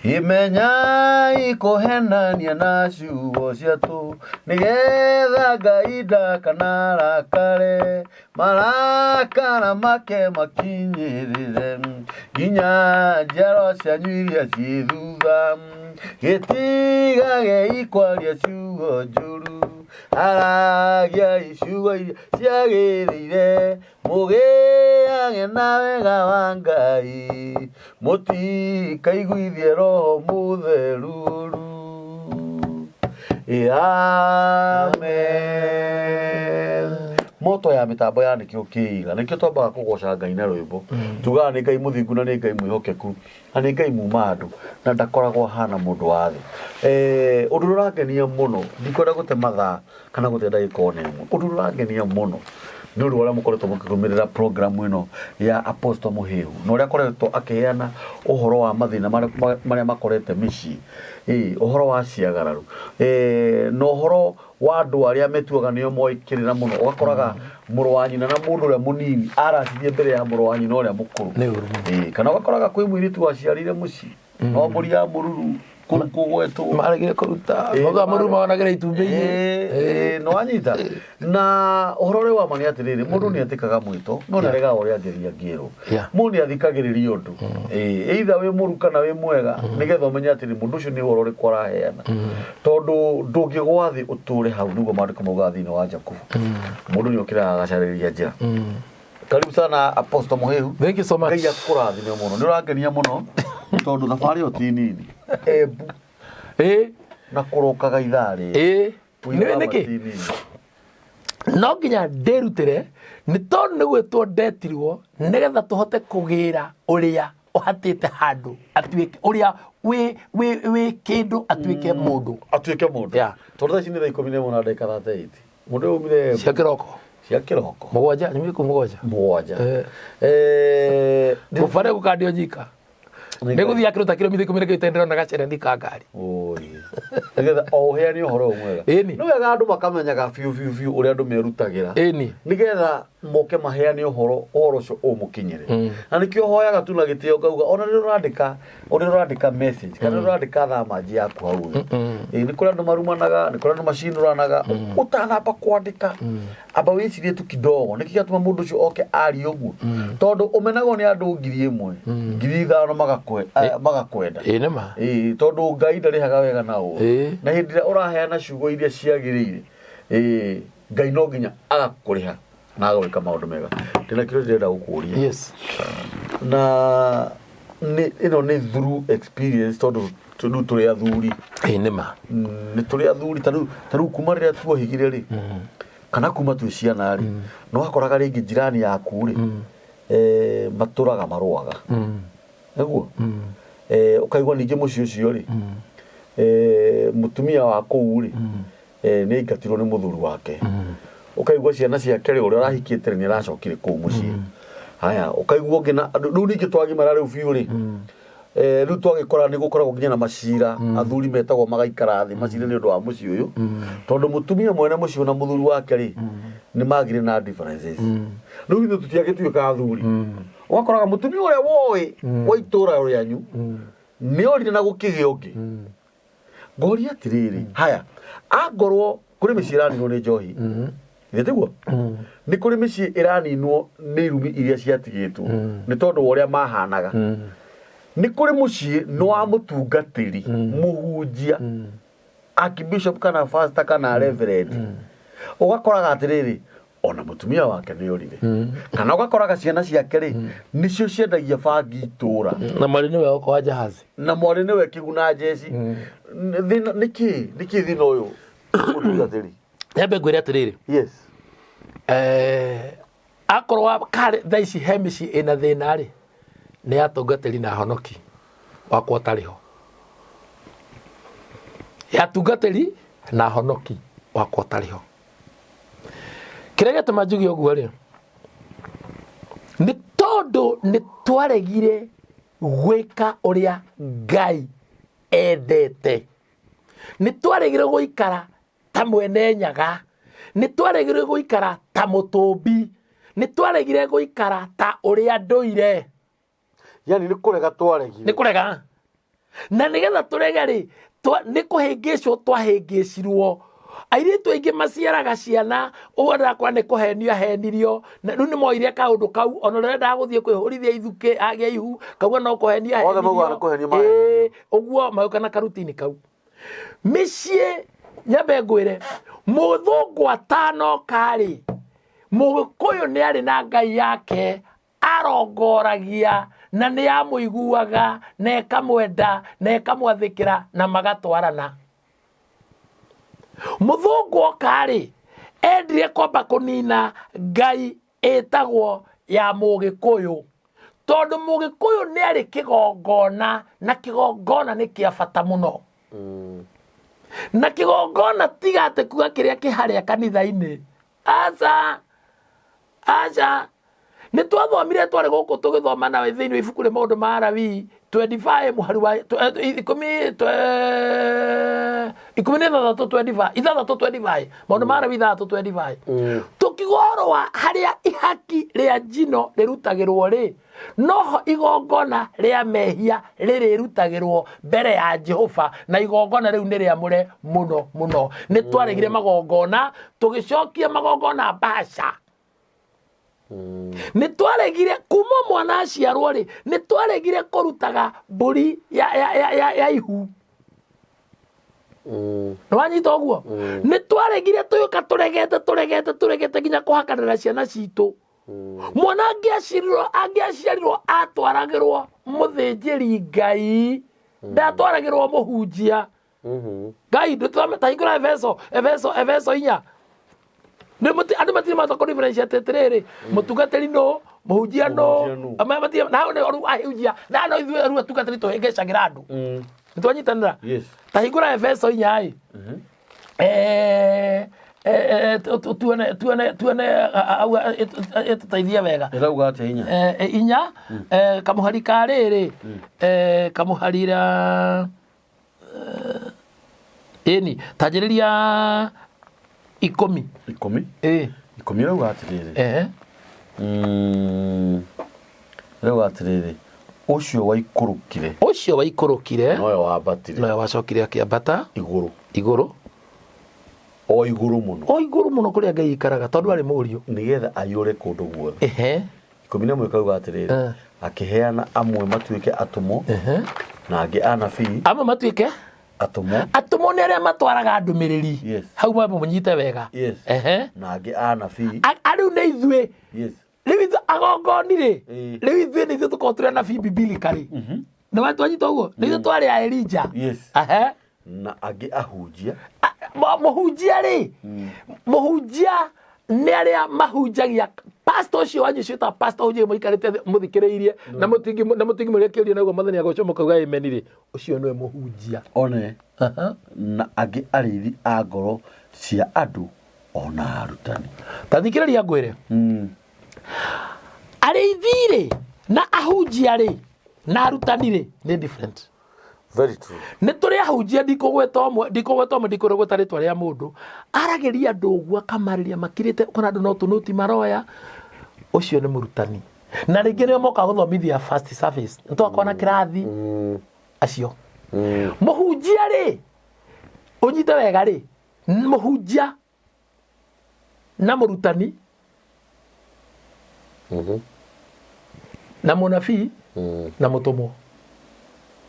Imenyai kũhenania na ciugo cia tũ nĩgetha Ngai ndakanarakare marakara make makinyĩrĩre nginya njiarwa cianyu iria ciĩ thutha. Gĩtigagei kwaria ciugo njũru, aragiai ciugo iria ciagĩrĩire, mũgĩage na wega wa Ngai, mũtikaiguithie Roho Mũtheru ũru. Amen. Moto ya mĩtambo ya nĩkĩo kĩiga nĩkĩo twambaga kũgoca Ngai na rwĩmbo, tugaga nĩ Ngai mũthingu na nĩ Ngai mwĩhokeku na nĩ Ngai muma andũ na ndakoragwo ahana mũndũ wa thĩ. Ũndũ ũrĩa ũrangenia mũno, ndikwenda gũte mathaa kana gũte ndagĩka ona ĩmwe, ũndũ ũrĩa ũrangenia mũno nĩ ũndũ wa ũrĩa mũkoretwo mũkĩrũmĩrĩra program ĩno ya Apostle Mũhĩhu na ũrĩa akoretwo akĩheana ũhoro wa mathĩna marĩa makorete mĩciĩ, ũhoro wa ciagararu, na ũhoro wa andũ arĩa metuaga nĩo moĩ kĩrĩra mũno. Ũgakoraga mũrũ wa nyina na mũndũ ũrĩa mũnini aracirie mbere ya mũrũ wa nyina ũrĩa mũkũrũ. Nĩ ũru mũno. Kana ũgakoraga kwĩ mũirĩtu waciarĩire mũciĩ no mbũri ya mũruru kũu kũgwetwo maregire kũruta mauga mũruru maonagĩra itumbĩ-inĩ. Nĩ wanyita na ũhoro ũrĩa wa ma nĩ atĩrĩrĩ, mũndũ nĩ etĩkaga mwĩto no nĩ aregaga ũrĩa angĩthiĩ angĩrwo. Mũndũ nĩ athikagĩrĩria ũndũ, either wĩ mũru kana wĩ mwega, nĩgetha ũmenye atĩrĩ mũndũ ũcio nĩ ũhoro ũrĩkũ araheana, tondũ ndũngĩgwa thĩ ũtũre hau, nĩguo maandĩko maugaga thĩinĩ wa Jakubu. Mũndũ nĩ okĩraga agacarĩria njĩra. Karibu sana, Apostle Mũhĩhu. Thank you so much. Ngai akũrathime mũno, nĩ ũrangenia mũno tondũ thabarĩ ĩyo ti nini, Embu na kũrokaga ithaa rĩrĩ. Nĩ nĩkĩ no nginya ndĩrutĩre? Nĩ tondũ nĩ gwĩtwo ndetirwo nĩgetha tũhote kũgĩra ũrĩa ũhatĩte handũ atuĩke ũrĩa wĩ kĩndũ atuĩke mũndũ. Atuĩke mũndũ. Tondũ thaa ici nĩ thaa 11 na ndagĩka 38. Mũndũ ũyũ umire cia kĩroko. Cia kĩroko. 7, nyumire kũu 7. 7. Mũbare gũkandio nyika nĩ gũthiĩ akĩruta kilomita 10 na kĩndũ, ndĩrona gacereni ka ngari. Oi. Nĩgetha o ũheane ũhoro ũyũ mwega. Nĩ wega andũ makamenyaga biũ biũ biũ ũrĩa andũ merutagĩra nĩgetha moke maheane ũhoro, ũhoro ũcio ũmũkinyĩre. Na nĩkĩo hoyaga tu na gĩtĩo ngauga ona rĩrĩa ũrandĩka, ũrĩa ũrandĩka message kana rĩrĩa ũrandĩka thamanji yaku hau thĩ. Nĩ kũrĩ andũ marumanaga, nĩ kũrĩ andũ macinũranaga. Ũtanamba kwandĩka, amba wĩcirie tu kidogo nĩkĩ gĩatũma mũndũ ũcio oke arie ũguo, tondũ ũmenagwo nĩ andũ 1000, 5000 magakwenda. Ĩ nĩ ma. Ĩĩ, tondũ Ngai ndarĩhaga wega na ũũru. Na hĩndĩ ĩrĩa ũraheana ciugo iria ciagĩrĩire, Ngai no nginya agakũrĩha na agagwĩka maũndũ mega. Ndĩna kĩũria ndĩrenda gũkũria. Na nĩ ĩno nĩ through experience, tondũ rĩu tũrĩ athuri. Ĩ nĩ ma. Nĩ tũrĩ athuri, ta rĩu kuma rĩrĩa tuohigire rĩ, kana kuma twĩ ciana rĩ, nĩ wakoraga rĩngĩ jirani yaku rĩ, matũraga marũaga nĩguo. Ũkaigua ningĩ mũciĩ ũcio rĩ, mũtumia wa kũu rĩ, nĩ aingatirwo nĩ mũthuri wake. Ũkaigua ciana ciake rĩ, ũrĩa ũrahikĩte rĩ, nĩ aracokire kũu mũciĩ. Haya, ũkaigua ũngĩ na rĩu ningĩ twagimara rĩu biũ rĩ, rĩu twagĩkora nĩ gũkoragwo nginya na macira, athuri metagwo magaikara thĩ macire nĩ ũndũ wa mũciĩ ũyũ, tondũ mũtumia mwene mũciĩ na mũthuri wake rĩ, nĩ magire na differences. Rĩu ithuĩ tũtiagĩtuĩka athuri, ũgakoraga mũtumia ũrĩa woĩ wa itũũra rĩanyu nĩ orire na gũkĩgĩa ũngĩ. Ngoria atĩrĩrĩ, haya, angorwo kũrĩ mĩciĩ ĩraninwo nĩ njohi, githĩ tiguo? Nĩ kũrĩ mĩciĩ ĩraninwo nĩ irumi iria ciatigĩtwo nĩ tondũ wa ũrĩa mahanaga. Nĩ kũrĩ mũciĩ nĩ wa mũtungatĩri, mũhunjia, archbishop kana pastor kana reverend, ũgakoraga atĩrĩrĩ, ona mũtumia wake nĩ orire, kana ũgakoraga ciana ciake rĩ, nĩcio ciendagia bangi itũra. Na mwarĩ nĩwe okoa jahazi. Na mwarĩ nĩwe kĩguna njeci. Thĩna nĩkĩ thĩna ũyũ, mũtungatĩri? Nyambe ngwĩre atĩrĩrĩ. Akorwo karĩ thaa ici he mĩciĩ ĩna thĩna rĩ, nĩ ya atungatĩri na honoki wakwa ũtarĩ ho, ya atungatĩri na honoki wakwa ũtarĩ ho. Kĩrĩa gĩatũma njuge ũguo rĩ, nĩ tondũ nĩ twaregire gwĩka ũrĩa Ngai endete, nĩ twaregire gũikara ta mwene Nyaga, nĩ twaregire gũikara ta mũtũmbi, nĩ twaregire gũikara ta ũrĩa ndũire. Yani nĩ kũrega twaregire. Nĩ kũrega. Na nĩgetha tũrege rĩ, nĩ kũhĩngĩcwo twahĩngĩcirwo. Airĩtu aingĩ maciaraga ciana ũguo ndakora nĩ kũhenio ahenirio, na rĩu nĩ moire kaũndũ kau, ona ũrĩa ũrendaga gũthiĩ kwĩhũrithia ithukĩ agĩa ihu, kauga no kũhenio Othe maugaga nĩ kũhenio mahenirio. Ĩĩ, ũguo magĩũka na karutini kau. Mĩciĩ, nyambe ngwĩre, mũthũngũ atanoka rĩ, mũgĩkũyũ nĩ arĩ na Ngai yake arongoragia na nĩ amũiguaga na ĩkamwenda na ĩkamwathĩkĩra na magatwarana. Mũthũngũ oka rĩ, endire kwamba kũnina Ngai ĩtagwo ya mũgĩkũyũ, tondũ mũgĩkũyũ nĩ arĩ kĩgongona na kĩgongona nĩ kĩa bata mũno. Na kĩgongona tiga atĩ kuga kĩrĩa kĩ harĩa kanitha-inĩ. Aca, aca. Nĩ twathomire twarĩ gũkũ tũgĩthoma nawe thĩinĩ wa ibuku rĩa maũndũ ma Alawii 25 mũhari wa ikũmi ikũmi na ithathatũ 25, ithathatũ 25, maũndũ ma Alawii ithathatũ 25. Tũkiuga ũhoro wa harĩa ihaki rĩa njino rĩrutagĩrwo rĩ, noho igongona rĩa mehia rĩrĩrutagĩrwo mbere ya Jehova, na igongona rĩu nĩ rĩamũre mũno mũno. Nĩ twaregire magongona, tũgĩcokia magongona mbaca. Nĩ twaregire kuma mwana aciarwo rĩ, nĩ twaregire kũrutaga mbũri ya ihu. Nĩ wanyita ũguo? Nĩ twaregire tũgĩũka tũregete, tũregete, tũregete nginya kũhakanĩra ciana citũ. Mwana angĩaciarirwo atwaragĩrwo mũthĩnjĩri Ngai, ndatwaragĩrwo mũhunjia. Ngai, ndũtwame, ta hingũra Efeso, Efeso, Efeso inya. Nĩ mũti, andũ matirĩ mahota kũ differentiate atĩrĩrĩ, mũtungatĩri nũ, mũhunjia nũ, Mũhunjia nũ. Ama matirĩ, na hau nĩ rĩu ahunjia, na no ithuĩ rĩu atungatĩri tũhĩngĩcagĩra andũ. Nĩ twanyitanĩra? Yes. Ta hingũra Efeso inya ĩ. Tuone, tuone, tuone, au, ĩtũteithie wega. Ĩrauga atĩa inya? Inya, kamũhari ka rĩrĩ, kamũhari ra, ĩni, tanjĩrĩria ikũmi. Ikũmi? Ĩ. Ikũmi ĩrauga atĩrĩrĩ. Ĩrauga atĩrĩrĩ, ũcio waikũrũkire. Ũcio waikũrũkire. Nowe wambatire. Nowe wacokire akĩambata. Igũrũ. Igũrũ. O igũrũ mũno. O igũrũ mũno kũrĩa Ngai aikaraga, tondũ arĩ mũriũ. Nĩgetha aiyũre kũndũ guothe. Ikũmi na ĩmwe kauga atĩrĩrĩ, akĩheana amwe matuĩke atũmwo, na angĩ anabii. Amwe matuĩke? Atũmwo. Atũmwo nĩ arĩa matwaraga ndũmĩrĩri. Yes. Hau mũnyite wega. Yes. Na angĩ anabii. Rĩu nĩ ithuĩ. Yes. Rĩu ithuĩ agongoni rĩ, Ĩĩ. rĩu ithuĩ nĩ ithuĩ tũkoragwo tũrĩ anabii bibilia rĩ. Nĩ watwanyita ũguo? Nĩ ithuĩ twarĩ a Elijah. Yes. Na angĩ ahunjia. Mũhunjia rĩ, mũhunjia nĩ arĩa mahunjagia. Pastor ũcio wanyu ũcio wĩtagwo pastor ũcio mũikarĩte thĩ mũthikĩrĩirie, na mũtingĩmũria kĩũria naguo Mwathani agocwo mũkauga amen rĩ, ũcio nĩwe mũhunjia. One. Na angĩ arĩithi a ngoro cia andũ ona arutani. Ta thikĩrĩria ngwĩre. Arĩithi rĩ na ahunjia rĩ na arutani rĩ nĩ different. Very true. Nĩ tũrĩ ahunjia, ndikũgweta ũmwe, ndikũgweta ũmwe, ndikũgweta rĩtwa rĩa mũndũ. Aragĩria andũ ũguo akamarĩria makirĩte, ũkona andũ no tũnũti maroya. Ũcio nĩ mũrutani. Na rĩngĩ nĩo mokaga gũthomithia first service. Nĩ twakorwo na kĩrathi. Acio. Mũhunjia rĩ, ũnyite wega rĩ, mũhunjia na mũrutani na mũnabii na mũtũmwo.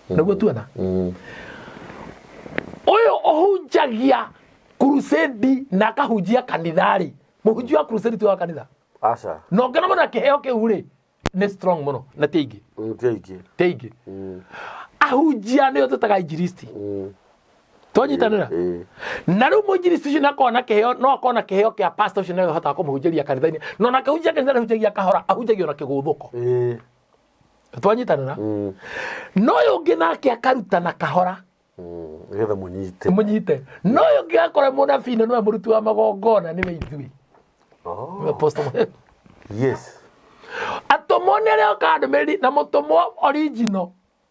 Nĩguo tuona. Ũyũ ũhunjagia crusade na akahunjia kanitha rĩ, mũhunjia wa crusade ti wa kanitha. Aca. Na ũngĩona mũndũ na kĩheo kĩu rĩ, nĩ strong mũno na ti aingĩ. Ti aingĩ. Ti aingĩ. Ahunjia nĩo twĩtaga injilisti. Twanyitanĩra? Na rĩu mũinjilisti ũcio nĩakoragwo na kĩheo, no akorwo na kĩheo kĩa pastor ũcio nĩwe ũhotaga kũmũhunjĩria kanitha-inĩ. Na ona akĩhunjia kanitha nĩahunjagia kahora, ahunjagia ona kĩgũthũko. Twanyitanĩra? Na ũyũ ũngĩ nake akarutana kahora. Nĩgetha mũnyite. Mũnyite. Na ũyũ ũngĩ akora mũnabii na nĩwe mũruti wa magongona nĩwe ithuĩ. Nĩwe Apostle Muheu. Yes. Atũmwo nĩ arĩa okaga ndũmĩrĩri na mũtũmwo original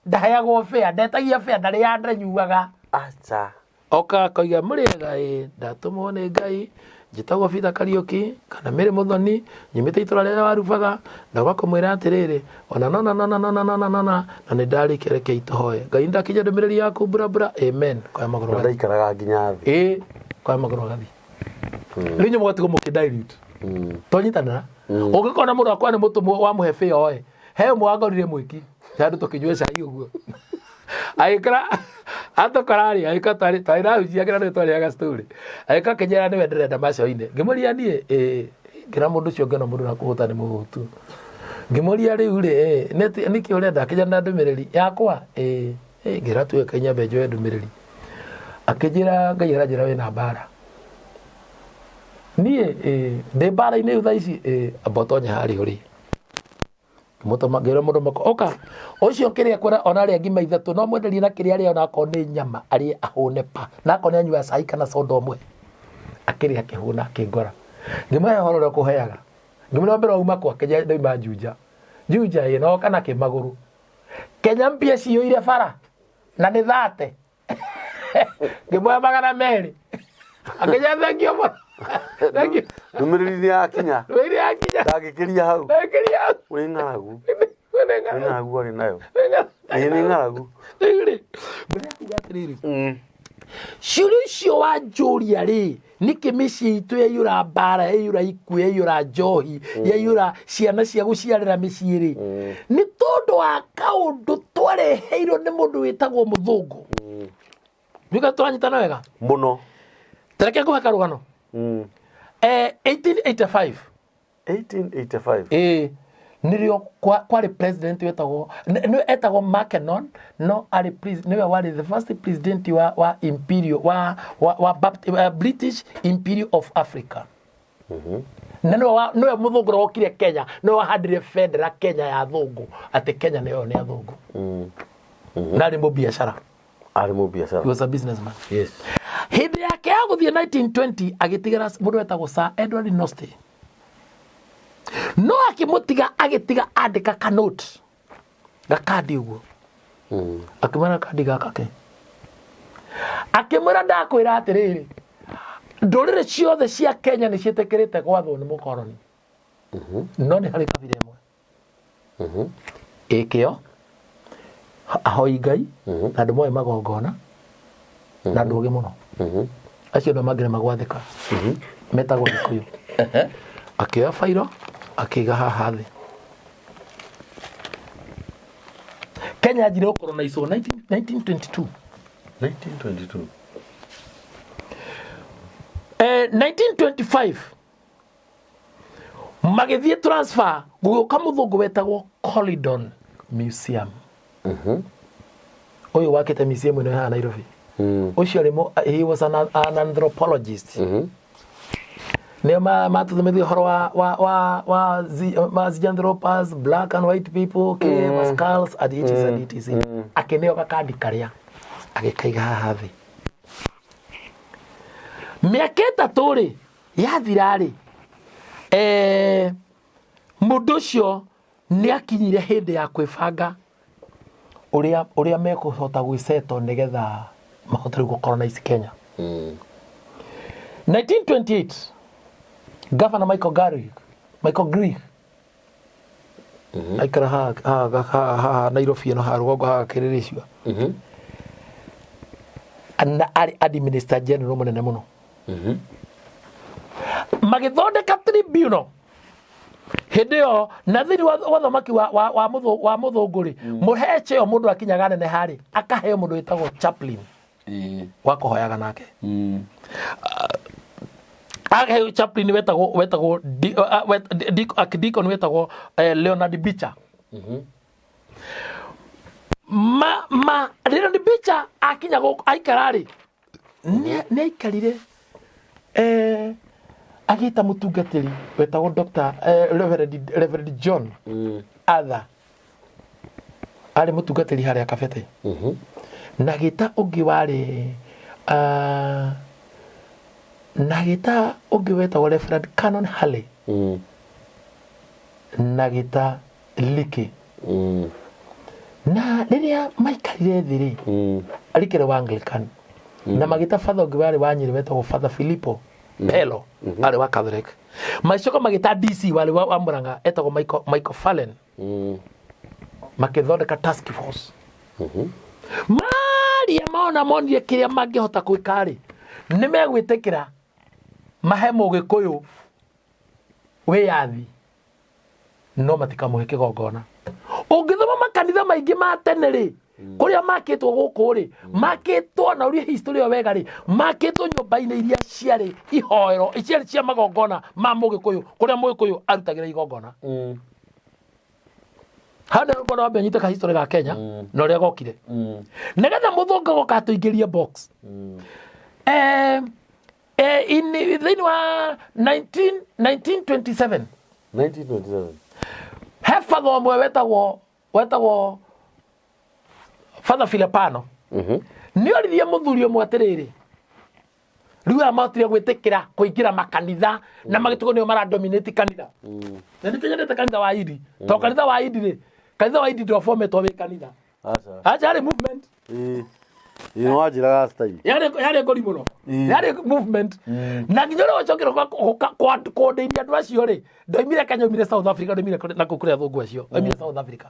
ndaheagwo fare, ndetagia fare, ndarĩaga, ndanyuaga. Acha. Oka akoiga mũrĩega ĩ, ndatũmwo nĩ Ngai. Njĩtagwo Peter Kariũki kana Mary Mũthoni, nyumĩte itũra rĩa Warubaga, ndoka kũmwĩra atĩrĩrĩ, ona nona nona nona nona nona, na nĩ ndarĩkia rekei tũhoe. Ngai ndakinya ndũmĩrĩri yaku mbura mbura, amen. Koya magũrũ Na gathiĩ. ndaikaraga nginya thĩ. Ĩĩ, koya magũrũ gathiĩ. Rĩu inyuĩ mũgatigwo mũkĩ dilute. Twanyitanĩra. Ũngĩkona mũndũ akwa nĩ mũtũmwo wamũhe bĩo ĩ, he ũmwe wangorire mwĩki, handũ tũkĩnyua cai ũguo. Agĩkora atũkora rĩ, agĩka twarĩ twarĩ na hunjia kĩrĩa nĩ twarĩaga story. Agĩka akĩnjĩra nĩwe ndĩrenda macoinĩ. Ngĩmũria niĩ ĩĩ, ngĩra mũndũ ũcio ngĩona mũndũ nakũhũta nĩ mũhũtu. Ngĩmũria rĩu rĩ, ĩ, nĩkĩ ũrenda? Akĩnjĩra na ndũmĩrĩri yakwa ĩĩ, ĩ, ngĩra tuwe kainyambe njoe ndũmĩrĩri. Akĩnjĩra Ngai aranjĩra wĩna mbara. Niĩ ĩĩ, ndĩ mbara-inĩ rĩu thaa ici ĩĩ, amba ũtonye harĩa ũrĩ. Ngĩmũtũma ngĩra mũndũ mũka ũka ũcio kĩrĩa kwĩra ona arĩa ngima ithatũ no mwenderie na kĩrĩa arĩa ona akorwo nĩ nyama arĩe ahũne pa na akorwo nĩ anyua cai kana soda ũmwe akĩrĩa akĩhũna akĩngora ngĩmũhe ũhoro ũrĩa ũkũheaga ngĩmwĩra mbere wauma kwa Kenya ndauma Juja Juja ĩ na oka na kĩmagũrũ Kenya mbia ciyũire bara na nĩ thate ngĩmuoya 200 akĩnya thengio mũno thengio. Ndũmĩrĩri nĩ yakinya. Ndũmĩrĩri yakinya. Ndangĩkĩria hau. Ndangĩkĩria hau. Wĩ ng'aragu. Wĩ ng'aragu arĩ nayo. Ĩĩ nĩ ng'aragu. Rĩu rĩ, ngwenda kuga atĩrĩrĩ, ciũria icio wanjũria rĩ, nĩkĩ mĩciĩ itũ yaiyũra mbara, yaiyũra ikuũ, yaiyũra njohi, yaiyũra ciana cia gũciarĩra mĩciĩ rĩ, nĩ tondũ wa kaũndũ twareheirwo nĩ mũndũ wĩtagwo mũthũngũ. Nĩka tũranyitana wega? Mũno. Tareke ngũhe karũgano. 1885. 1885. Ĩĩ, nĩrĩo kwarĩ president wetagwo nĩwe etagwo Mackenon, no arĩ nĩwe warĩ the first president wa imperial wa British Imperial of Africa. Na nĩwe mũthũngũ ũrĩa wokire Kenya, nĩwe wahandire bendera Kenya ya athũngũ, atĩ Kenya nĩyo nĩ athũngũ. Na arĩ mũbiacara. Arĩ mũbiacara. He was a businessman. Yes. Hĩndĩ yake ya gũthiĩ 1920 agĩtigĩra mũndũ wetagwo Sir Edward Nostey. No akĩmũtiga agĩtiga andĩka kanote gakandi ũguo. Akĩmwĩra kandi gaka ke. Akĩmwĩra ndakwĩra atĩrĩrĩ, ndũrĩrĩ ciothe cia Kenya nĩ ciĩtĩkĩrĩte gwathwo nĩ mũkoroni. No nĩ harĩ kabira ĩmwe ĩkĩo ahoi Ngai na andũ moĩ magongona na andũ ogĩ mũno acio no mangĩrema gwathĩka metagwo Gĩkũyũ. Akĩoya bairo akĩiga haha thĩ. Kenya yanjire gũkoronaicwo 1922. 1922. 1925 magĩthiĩ transfer gũgĩũka mũthũngũ wetagwo Colidon Museum. Ũyũ wakĩte museum ĩno haha Nairobi. Ũcio arĩ he was an anthropologist. Nĩo matũthomithia ũhoro wa Zinjanthropus, black and white people, okay, skulls and etc and etc. Akĩneo gakandi karĩa agĩkaiga haha thĩ. Mĩaka 3 rĩ yathira rĩ, mũndũ ũcio nĩ akinyire hĩndĩ ya kwĩbanga ũrĩa mekũhota gwĩceto nĩgetha mahote rĩu gũcolonize Kenya. 1928 Governor Michael Garrick, Michael Grieg aikara haha Nairobi ĩno haha rũgongo haha Kĩrĩrĩcua, na arĩ administrator general mũnene mũno, magĩthondeka tribunal hĩndĩ ĩyo na thĩinĩ wa ũthamaki wa mũthũngũ rĩ, mũhe cheo mũndũ akinyaga nene harĩ akaheo mũndũ wĩtagwo chaplain wa kũhoyaga nake. Akaheo chaplain wetagwo archdeacon wetagwo Leonard Beecher. Ma Leonard Beecher akinya gũkũ aikara rĩ, nĩ aikarire agĩta mũtungatĩri wetagwo Dr. Reverend John Arthur, arĩ mũtungatĩri harĩa Kabete, na agĩta ũngĩ warĩ na agĩta ũngĩ wetagwo Reverend Canon Halley, na agĩta Liki. Na rĩrĩa maikarire thĩ rĩ, Liki wa Anglican, na magĩta father ũngĩ warĩ wa Nyĩrĩ wetagwo Father Filippo. Pelo arĩ wa Catholic. Magĩcoka magĩta DC warĩ wa Murang'a etagwo Michael Fallen. Makĩthondeka task force. Maria mona monire kĩrĩa mangĩhota gwĩka rĩ, nĩ megwĩtĩkĩra mahe mũgĩkũyũ wĩyathi no matikamũhe kĩgongona. Ũngĩthoma makanitha maingĩ ma tene rĩ, kũrĩa makĩtwo gũkũ rĩ, makĩtwo na ũrie history ĩyo wega rĩ, makĩtwo nyũmba-inĩ iria ciarĩ ihoero, ciarĩ cia magongona ma mũgĩkũyũ, kũrĩa mũgĩkũyũ arutagĩra igongona. Hau nĩ rũgano wambe ũnyite ka history ga Kenya na ũrĩa gokire. Nĩgetha mũthũngũ agoka atũingĩrie box. Thĩinĩ wa 1927 1927 he batho ũmwe wetagwo Father Filipano. Nĩ oririe mũthuri ũmwe atĩrĩrĩ, rĩu aya mahotire gwĩtĩkĩra kũingĩra makanitha na magĩtuĩka nĩo maradominate kanitha. Na nĩkĩo nyendete kanitha wa Idi, tondũ kanitha wa Idi rĩ, kanitha wa Idi ndwabometwo wĩ kanitha. Aca. Aca, yarĩ movement. Ĩĩ. Ĩĩ wanjĩraga style. Yarĩ ngori mũno. Yarĩ movement. Na nginya ũrĩa wacokire kũndĩinia andũ acio rĩ, ndoimire Kenya, oimire South Africa, ndoimire na kũu kũrĩa athũngũ acio, oimire South Africa.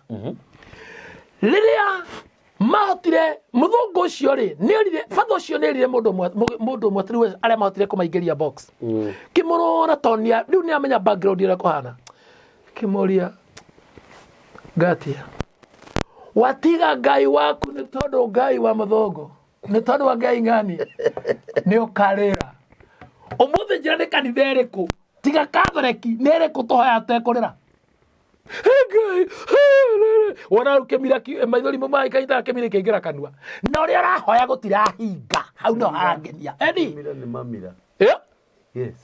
Rĩrĩa mahotire mũthũngũ ũcio rĩ, nĩorire batha ũcio, nĩerire mũndũ ũmwe atĩrĩ, arĩa mahotire kũmaingĩria box. Kĩmũrora tondũ rĩu nĩamenya background ĩrĩa kũhana. Kĩmũria ngatia watiga Ngai waku nĩ tondũ Ngai wa mũthũngũ, nĩ tondũ wa Ngai ng'ani nĩ ũkarĩra ũmũthĩ. Njĩra nĩ kanitha ĩrĩkũ tiga Katholeki nĩ ĩrĩkũ tũhoya tekũrĩra? Hey, Ngai, hey, wona rĩu kĩmira maithori mau maikaitaga kĩmira ikaingĩra kanua na ũrĩa ũrahoya gũtirahinga. Hau no harangenia eni. Mamira nĩ mamira. Yes.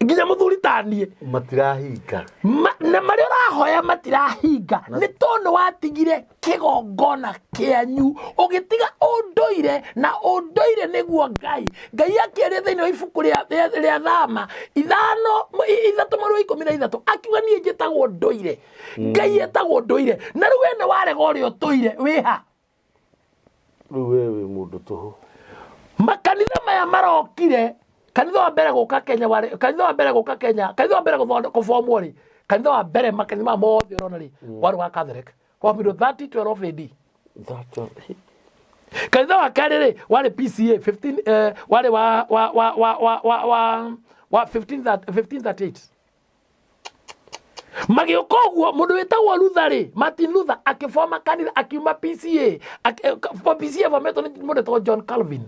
Nginya mũthuri taniĩ. Matirahinga. Na marĩa ũrahoya matirahinga nĩ tondũ watigire kĩgongona kĩanyu, ũgĩtiga ũndũire, na ũndũire nĩguo Ngai. Ngai akĩaria thĩinĩ wa ibuku rĩa Thama 5:3-13, akiuga niĩ njĩtagwo ndũire. Ngai etagwo ndũire, na rĩu we nĩ warega ũrĩa ũtũire wĩha. Rĩu we wĩ mũndũ tũhũ. Makanitha maya marokire, kanitha wa mbere gũka Kenya warĩ kanitha wa mbere gũka Kenya, kanitha wa mbere kũbomwo rĩ, kanitha wa mbere makanitha maya mothe ũrona rĩ, warĩ wa Catholic, wambirwo 3012 AD. Kanitha wa kerĩ rĩ, warĩ PCA 15 warĩ wa 1538. Magĩũka ũguo mũndũ wĩtagwo Luther rĩ, Martin Luther akĩboma kanitha, akiuma PCA. PCA bometwo nĩ mũndũ wĩtagwo John Calvin.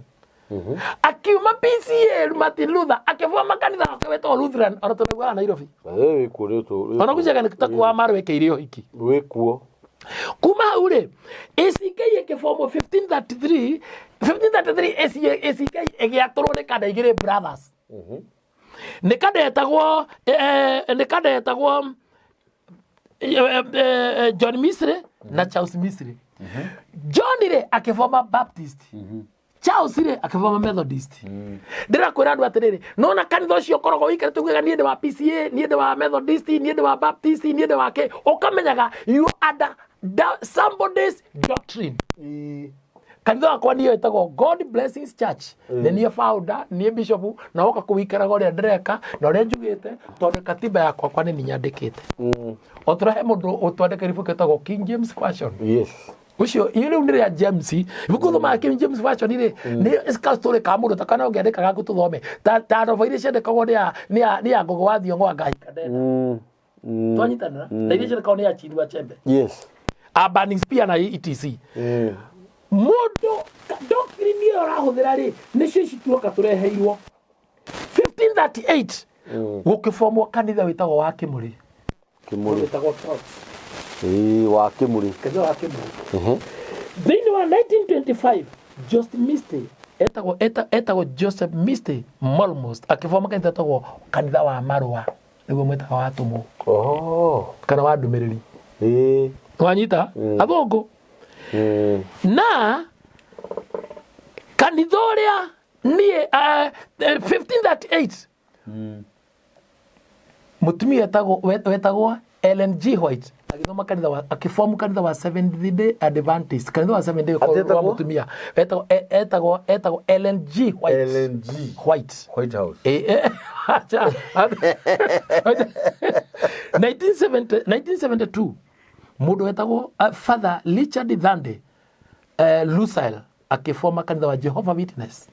Akiuma PCA, Martin Luther akĩboma kanitha wake wĩtagwo Lutheran, ona tũnaiguaga Nairobi. We wĩ kuo rĩ tũ. Ona gucega nĩ takuwa marwĩkĩire ũhiki. Wĩ kuo. Kuma hau rĩ, ACK ĩkĩbomwo 1533. 1533 ACK ĩgĩatũrwo nĩ kanda igĩrĩ, brothers, nĩ kanda yetagwo John Misri na Charles Misri. John rĩ akĩboma Baptist, Charles rĩ akĩboma Methodist. Ndĩrakwĩra andũ atĩrĩrĩ, nona kanitha ũcio ũkoragwo ũikarĩte ugaga niĩ ndĩ wa PCA, niĩ ndĩ wa Methodist, niĩ ndĩ wa Baptist, niĩ ndĩ wa kĩ, ũkamenyaga you under somebody's doctrine. Kanitha wakwa niyo ĩtagwo God Blessings Church. Nĩ niĩ founder, niĩ bishop, na woka kũwikaraga ũrĩa ndĩreka na ũrĩa njugĩte, tondũ katiba yakwa kwa nĩ niĩ nyandĩkĩte. O tũrahe mũndũ ũtwandĩka ibuku ĩtagwo King James Version. Ũcio iyo rĩu nĩ rĩa James, ibuku thomaga King James Version rĩ, nĩ ka story ka mũndũ ta kana ũngĩandĩka gaku tũthome ta novel iria ciandĩkagwo nĩ ya Ngũgĩ wa Thiong'o wa Ngahika Ndenda. Twanyitanĩra na iria ciandĩkagwo nĩ ya Chinua Achebe, a Burning Spear na etc. Mũndũ doctrine ĩyo ũrahũthĩra rĩ, nĩcio ici tuoka tũreheirwo. 1538 gũkĩbomwo kanitha wĩtagwo wa Kĩmũrĩ. Kĩmũrĩ. Wĩtagwo Trots. Ĩĩ, wa Kĩmũrĩ. Kanitha wa Kĩmũrĩ. Thĩinĩ wa 1925 Joseph Misty etagwo Joseph Misty Molmost akĩboma kanitha etagwo kanitha wa marũa, nĩguo mwĩtaga wa atũmwo kana wa ndũmĩrĩri. Wanyita athũngũ na kanitha ũrĩa niĩ 1538 mũtumia wetagwo Ellen G White. Agĩthoma kanitha wa akĩform kanitha wa Seventh Day Adventist, kanitha wa Seventh Day Atĩ wa etagwo? mũtumia etagwo etagwo Ellen G White. Ellen G. White. White House. Acha. 1970 1972 mũndũ wetagwo Father Richard Thande Lucille akĩforma kanitha wa Jehovah Witness.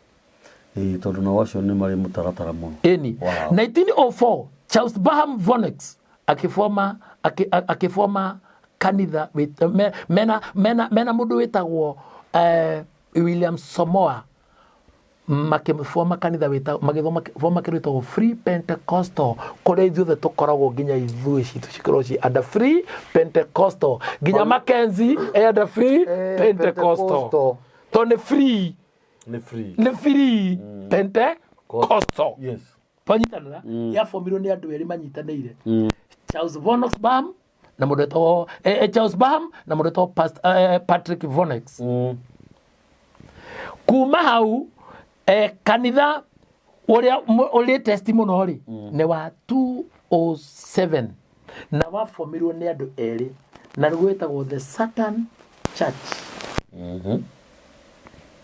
Ĩĩ, tondũ nao acio nĩ marĩ mũtaratara mũno. Ĩni. Wow. 1904 Charles Baham Vonex akĩforma akĩforma kanitha mena mũndũ wĩtagwo William Samoa, makĩforma kanitha wĩtagwo, magĩthoma forma kĩndũ gĩtagwo Free Pentecostal, kũrĩa ithuothe tũkoragwo, nginya ithuĩ citũ cikoragwo ci under Free Pentecostal, nginya Mackenzie e under Free Pentecostal. Pentecostal. Tondũ nĩ free. Nĩ free. Nĩ Free Pentecostal. Yes. Twanyitanĩra yabomirwo nĩ andũ erĩ manyitanĩire, Charles Vonox Bam na mũndũ wetagwo Charles Bam na mũndũ wetagwo Patrick Vonex. Kuma hau kanitha ũrĩa latest mũno rĩ nĩ wa 207 na wabomirwo nĩ andũ erĩ, na rĩu wĩtagwo The Satan Church.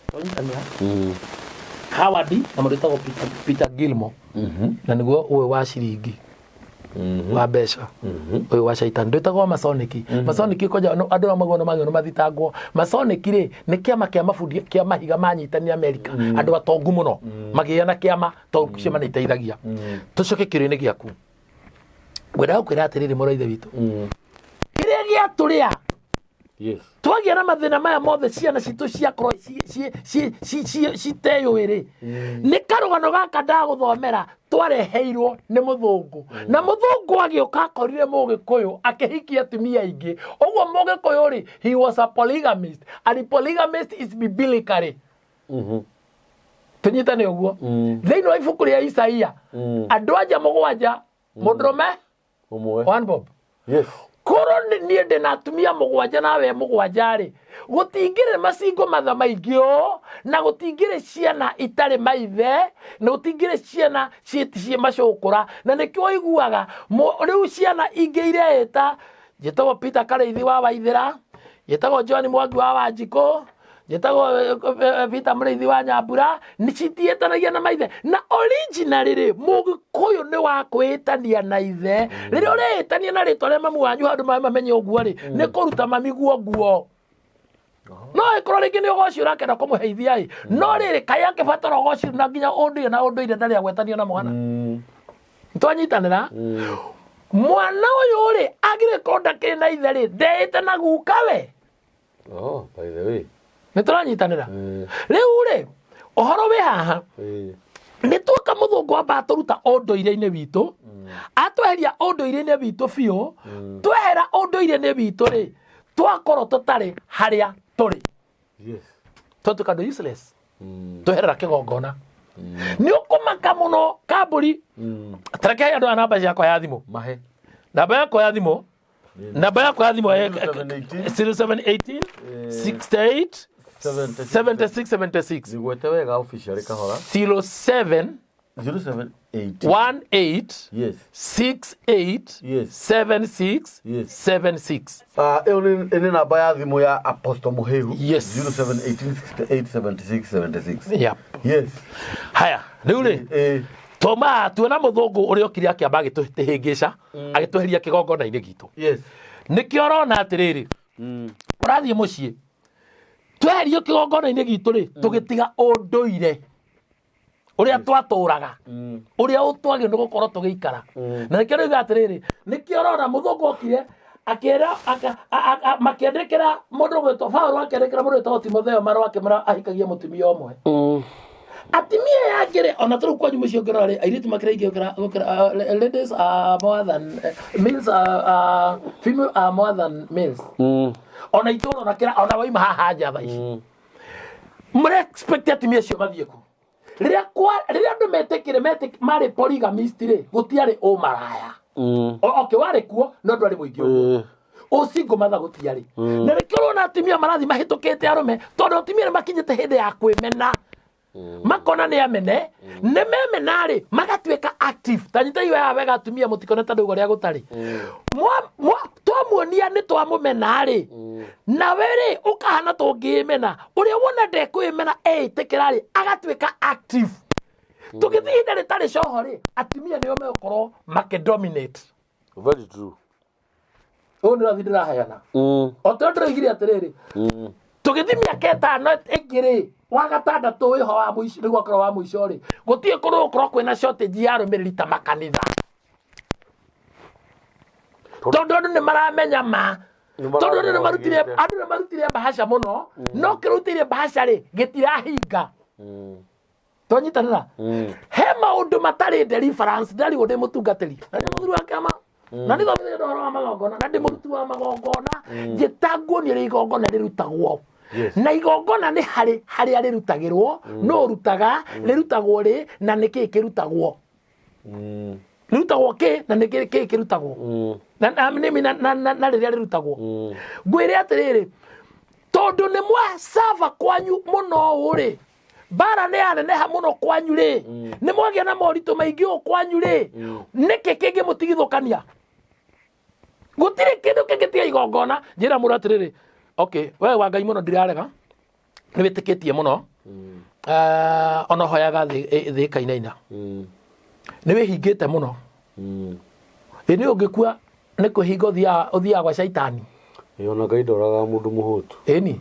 Twanyitanĩra? Howard na mũndũ wĩtagwo Peter Gilmore, na nĩguo ũyũ wa ciringi wa mbeca, ũyũ wa caitani ndwĩtagwo wa Masonic. Masonic kwanja andũ arĩa maguo magĩrĩirwo nĩ mathitangwo. Masonic rĩ, nĩ kĩama kĩa mabundi kĩa mahiga manyitanire Amerika, andũ atongu mũno magĩĩa na kĩama, tondũ ciama nĩ iteithagia. Tũcoke kĩũria-inĩ gĩaku, ngwendaga gũkwĩra atĩrĩrĩ, mũrũ wa ithe witũ, kĩrĩa gĩatũrĩa twagĩa na mathĩna maya mothe, ciana citũ ciakorwo citeyũĩ rĩ, nĩ karũgano gaka ndagũthomera twareheirwo nĩ mũthũngũ. Na mũthũngũ agĩũka akorire mũgĩkũyũ akĩhikia atumia aingĩ. Ũguo mũgĩkũyũ rĩ, he was a polygamist, and polygamist is biblically. Tũnyitane ũguo, thĩinĩ wa ibuku rĩa Isaia, andũ anja mũgwanja, mũndũrũme Ũmwe. One bob. Korwo niĩ ndĩ na atumia mũgwanja nawe mũgwanja rĩ, gũtingĩrĩ macingo matha maingĩ ũũ, na gũtingĩrĩ ciana itarĩ maithe, na gũtingĩrĩ ciana ciĩ macũkũra. Na nĩkĩo ũiguaga rĩu ciana ingĩ ireĩta, njĩtagwo Peter Karĩithi wa Waithĩra, njĩtagwo John Mwangi wa Wanjikũ, njĩtagwo Peter Mũrĩithi wa Nyambura, nĩ citiĩtanagia na maithe. Na originally rĩ, mũgĩkũyũ nĩ wa kwĩĩtania na ithe. Rĩrĩa ũreĩtania na rĩtwa rĩa mamu wanyu handũ mamenye ũguo rĩ, nĩ kũruta mami guo nguo. No ĩkorwo rĩngĩ nĩ ũgoci ũrakenda kũmũheithia ĩ, no rĩrĩ kaĩ angĩbatara ũgoci na nginya ũndũire na ũndũire ndarĩ agwetanio na mwana. Twanyitanĩra, mwana ũyũ rĩ, agĩrĩ korwo ndakĩrĩ na ithe rĩ, ndeĩte na guka we. Oh, by the way. Nĩ tũranyitanĩra? Rĩu rĩ, ũhoro wĩ haha, nĩ tuoka mũthũngũ amba atũruta ũndũire-inĩ witũ, atweheria ũndũire-inĩ witũ biũ. Twehera ũndũire-inĩ witũ rĩ, twakorwo tũtarĩ harĩa tũrĩ, twatuĩka andũ useless. Tweherera kĩgongona, nĩ ũkũmaka mũno kambũri. Tareke andũ aya namba ciakwa ya thimũ. Mahe. Namba yakwa ya thimũ, namba yakwa ya thimũ, 0718 0718 68 76 76. Nigwete wega officially kahora. 07 0718 18 68 76 76. Ah, ĩyo nĩ namba ya thimũ ya Apostle Muhehu. Yes. 0718687676. Yep. Yes. Haya, rĩu rĩ, toma tuona mũthũngũ ũrĩa okire akĩamba agĩtũhĩngĩca, agĩtweheria kĩgongona-inĩ gitũ. Nĩkĩo ũrona atĩrĩrĩ, ũrathiĩ mũciĩ, tweherio kĩgongona-inĩ gitũ rĩ, tũgĩtiga ũndũire ũrĩa twatũraga, ũrĩa ũtwagĩrĩirwo nĩ gũkorwo tũgĩikara. Na nĩkĩo rĩuga atĩrĩrĩ, nĩkĩo ũrona mũthũngũ okire akĩra makĩandĩkĩra mũndũ ũgwĩtwo Paũlũ, akĩandĩkĩra mũndũ wĩtagwo Timotheo marũa, akĩmwĩra ahikagie mũtumia ũmwe. Atumia aya angĩ rĩ, ona tũrĩu kwanyu mũciĩ ũngĩrora rĩ, airĩtu makĩrĩ aingĩ gũkĩra ladies are more than males are, female are more than males. Ona itũra ona kĩra ona waima haha nja thaa ici, mũre expect atumia acio mathiĩ kũ? Rĩrĩa rĩrĩa andũ metĩkire marĩ polygamist rĩ, gũtiarĩ ũmaraya. Okay, warĩ kuo no ndwarĩ mũingĩ ũguo. Ũcingo matha gũtiarĩ. Na nĩkĩo ũrona atumia marathiĩ mahĩtũkĩte arũme, tondũ atumia nĩ makinyĩte hĩndĩ ya kwĩmena, makona nĩ amene, nĩ memena rĩ, magatuĩka active. Ta nyitai wega wega, atumia, mũtikone ta ndauga ũrĩa gũtarĩ. Twamuonia. Twamuonia nĩ twamũmena rĩ, nawe rĩ ũkahana tũngĩĩmena. Ũrĩa wona ndekwĩmena eĩtĩkĩra rĩ, agatuĩka active. Tũgĩthiĩ ihinda rĩtarĩ coho rĩ, atumia nĩo megũkorwo makĩdominate. Very true. Ũyũ nĩ ũrathi ndĩraheana. O ta ũrĩa ndĩroigire atĩrĩrĩ, tũgĩthiĩ mĩaka ĩtano ĩngĩ rĩ, wa gatandatũ wĩho wa mũico, nĩguo akorwo wa mũico rĩ, gũtirĩ kũndũ gũkorwo kwĩna shortage ya arũmĩrĩri ta makanitha, tondũ andũ nĩ maramenya ma, tondũ andũ nĩ marutire, andũ nĩ marutire mbahaca mũno, no kĩrutĩire mbahaca rĩ gĩtirahinga. Twanyitanĩra he maũndũ matarĩ deliverance. Ndarigwo ndĩ mũtungatĩri na ndĩ mũthuri wa kĩama na nĩ thomithĩte ũhoro wa magongona na ndĩ mũruti wa magongona, njĩta nguonie ũrĩa igongona rĩrutagwo. Na igongona nĩ harĩ harĩa rĩrutagĩrwo, no ũrutaga, rĩrutagwo rĩ, na nĩ kĩĩ kĩrutagwo, rĩrutagwo kĩ, na nĩ kĩĩ kĩĩ kĩrutagwo, na na nĩmi na na na na rĩrĩa rĩrutagwo. Ngwĩre atĩrĩrĩ, tondũ nĩ mwacaba kwanyu mũno ũũ rĩ, mbara nĩ yaneneha mũno kwanyu rĩ, nĩ mwagĩa na moritũ maingĩ ũũ kwanyu rĩ, nĩkĩ kĩngĩmũtigithũkania? Gũtirĩ kĩndũ kĩngĩ tiga igongona. Njĩra mũndũ atĩrĩrĩ, okay, we wa Ngai mũno, ndirarega, nĩ wĩtĩkĩtie mũno. Ona hoyaga thĩ thĩ ĩkainaina, nĩ wĩhingĩte mũno. Ĩ nĩ ũngĩkua nĩ kwĩhinga ũthiaga gwa caitani. Ĩ ona Ngai ndoraga mũndũ mũhũtu. Ĩni.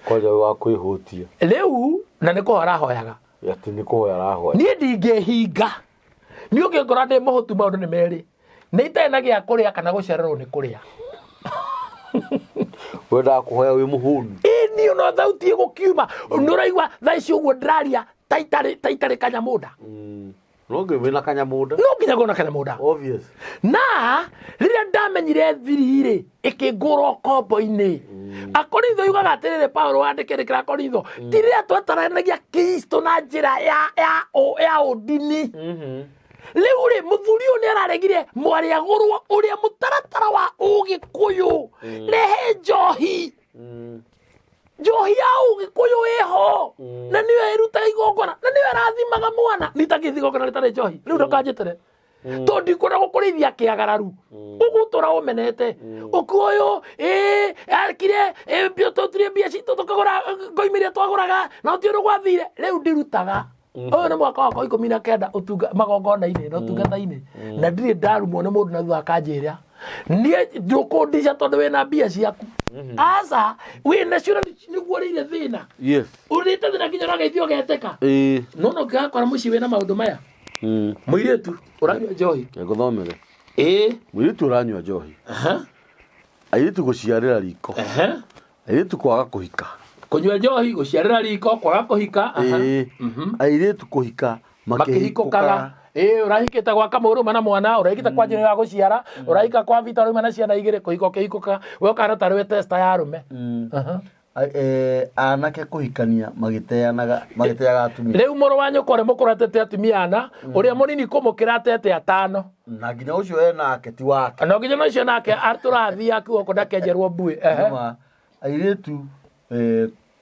Kwanja wa kwĩhũtia. Rĩu na nĩ kũhoya arahoyaga. Atĩ nĩ kũhoya arahoya. Niĩ ndingĩhinga, niĩ ũngĩngora ndĩ mũhũtu, maũndũ nĩ merĩ, nĩ itarĩ na gĩa kũrĩa kana gũcererwo nĩ kũrĩa. Wendaga kũhoya wĩ mũhũnu. Ĩ niĩ ona thauti ĩgũkiuma, nĩ ũraigua thaa ici ũguo ndĩraria ta itarĩ kanyamũnda. No nginya wĩna kanyamũnda. No nginya ngona kanyamũnda. Obvious. Na rĩrĩa ndamenyire thiri rĩ, ĩkĩngũra ũkombo-inĩ. Akorintho yugaga atĩrĩrĩ, Paulo wandĩkĩrĩkĩra Akorintho, ti rĩrĩa twetaranagia Kristo na njĩra ya ũndini. Rĩu rĩ, mũthuri ũyũ nĩ araregire mwarĩ agũrwo ũrĩa mũtaratara wa Ũgĩkũyũ, rehe njohi, njohi ya Ũgĩkũyũ ĩho, na nĩyo ĩrutaga igongona na nĩyo ĩrathimaga mwana. Nitangĩthi igongona rĩtarĩ njohi rĩu, ndũkanjĩtĩre, tondũ ndikwenda gũkũrĩithia kĩagararu ũgũtũra ũmenete ũkũyũ. Ĩ akire tũtire mbia citũ tũkagũra ngoimĩ iria twagũraga na ũti ũndũ gwathire. Rĩu ndirutaga, ũyũ nĩ mwaka wakwa 19 ũtunga magongona-inĩ na ũtungata-inĩ, na ndirĩ ndarumwo nĩ mũndũ na thutha akanjĩra niĩ ndũkũndica tondũ wĩna mbia ciaku. Aca, wĩna cio na nĩguo ũrĩire thĩna. Ũrĩte thĩna nginya ũrageithio ũgetĩka. No no ngĩgakora mũciĩ wĩna maũndũ maya, mũirĩtu ũranyua njohi. Ngũthomere. Ĩĩ. Mũirĩtu ũranyua njohi, airĩtu gũciarĩra riko, airĩtu kwaga kũhika. Kũnyua njohi, gũciarĩra riko, kwaga kũhika, aha. Ĩĩ. Airĩtu kũhika makĩhikũkaga. Ĩĩ, ũrahikĩte gwa kamũrũma na mwana, ũrahikĩte kwa njĩra ya gũciara, ũrahika kwa vita, ũrauma na ciana igĩrĩ, kũhika ũkĩhikũkaga, we ũkahana tarĩ we testa ya arũme. Anake kũhikania magĩteanaga, magĩteaga atumia. Rĩu mũrũ wa nyũkwa ũrĩa mũkũrũ atete atumia ana, ũrĩa mũnini kũmũkĩra atete atano. Na nginya ũcio enake ti wake. No nginya ũcio nake atũrathiĩ akuo ndakenjerwo mbuĩ. Ehe. Nĩma, airĩtu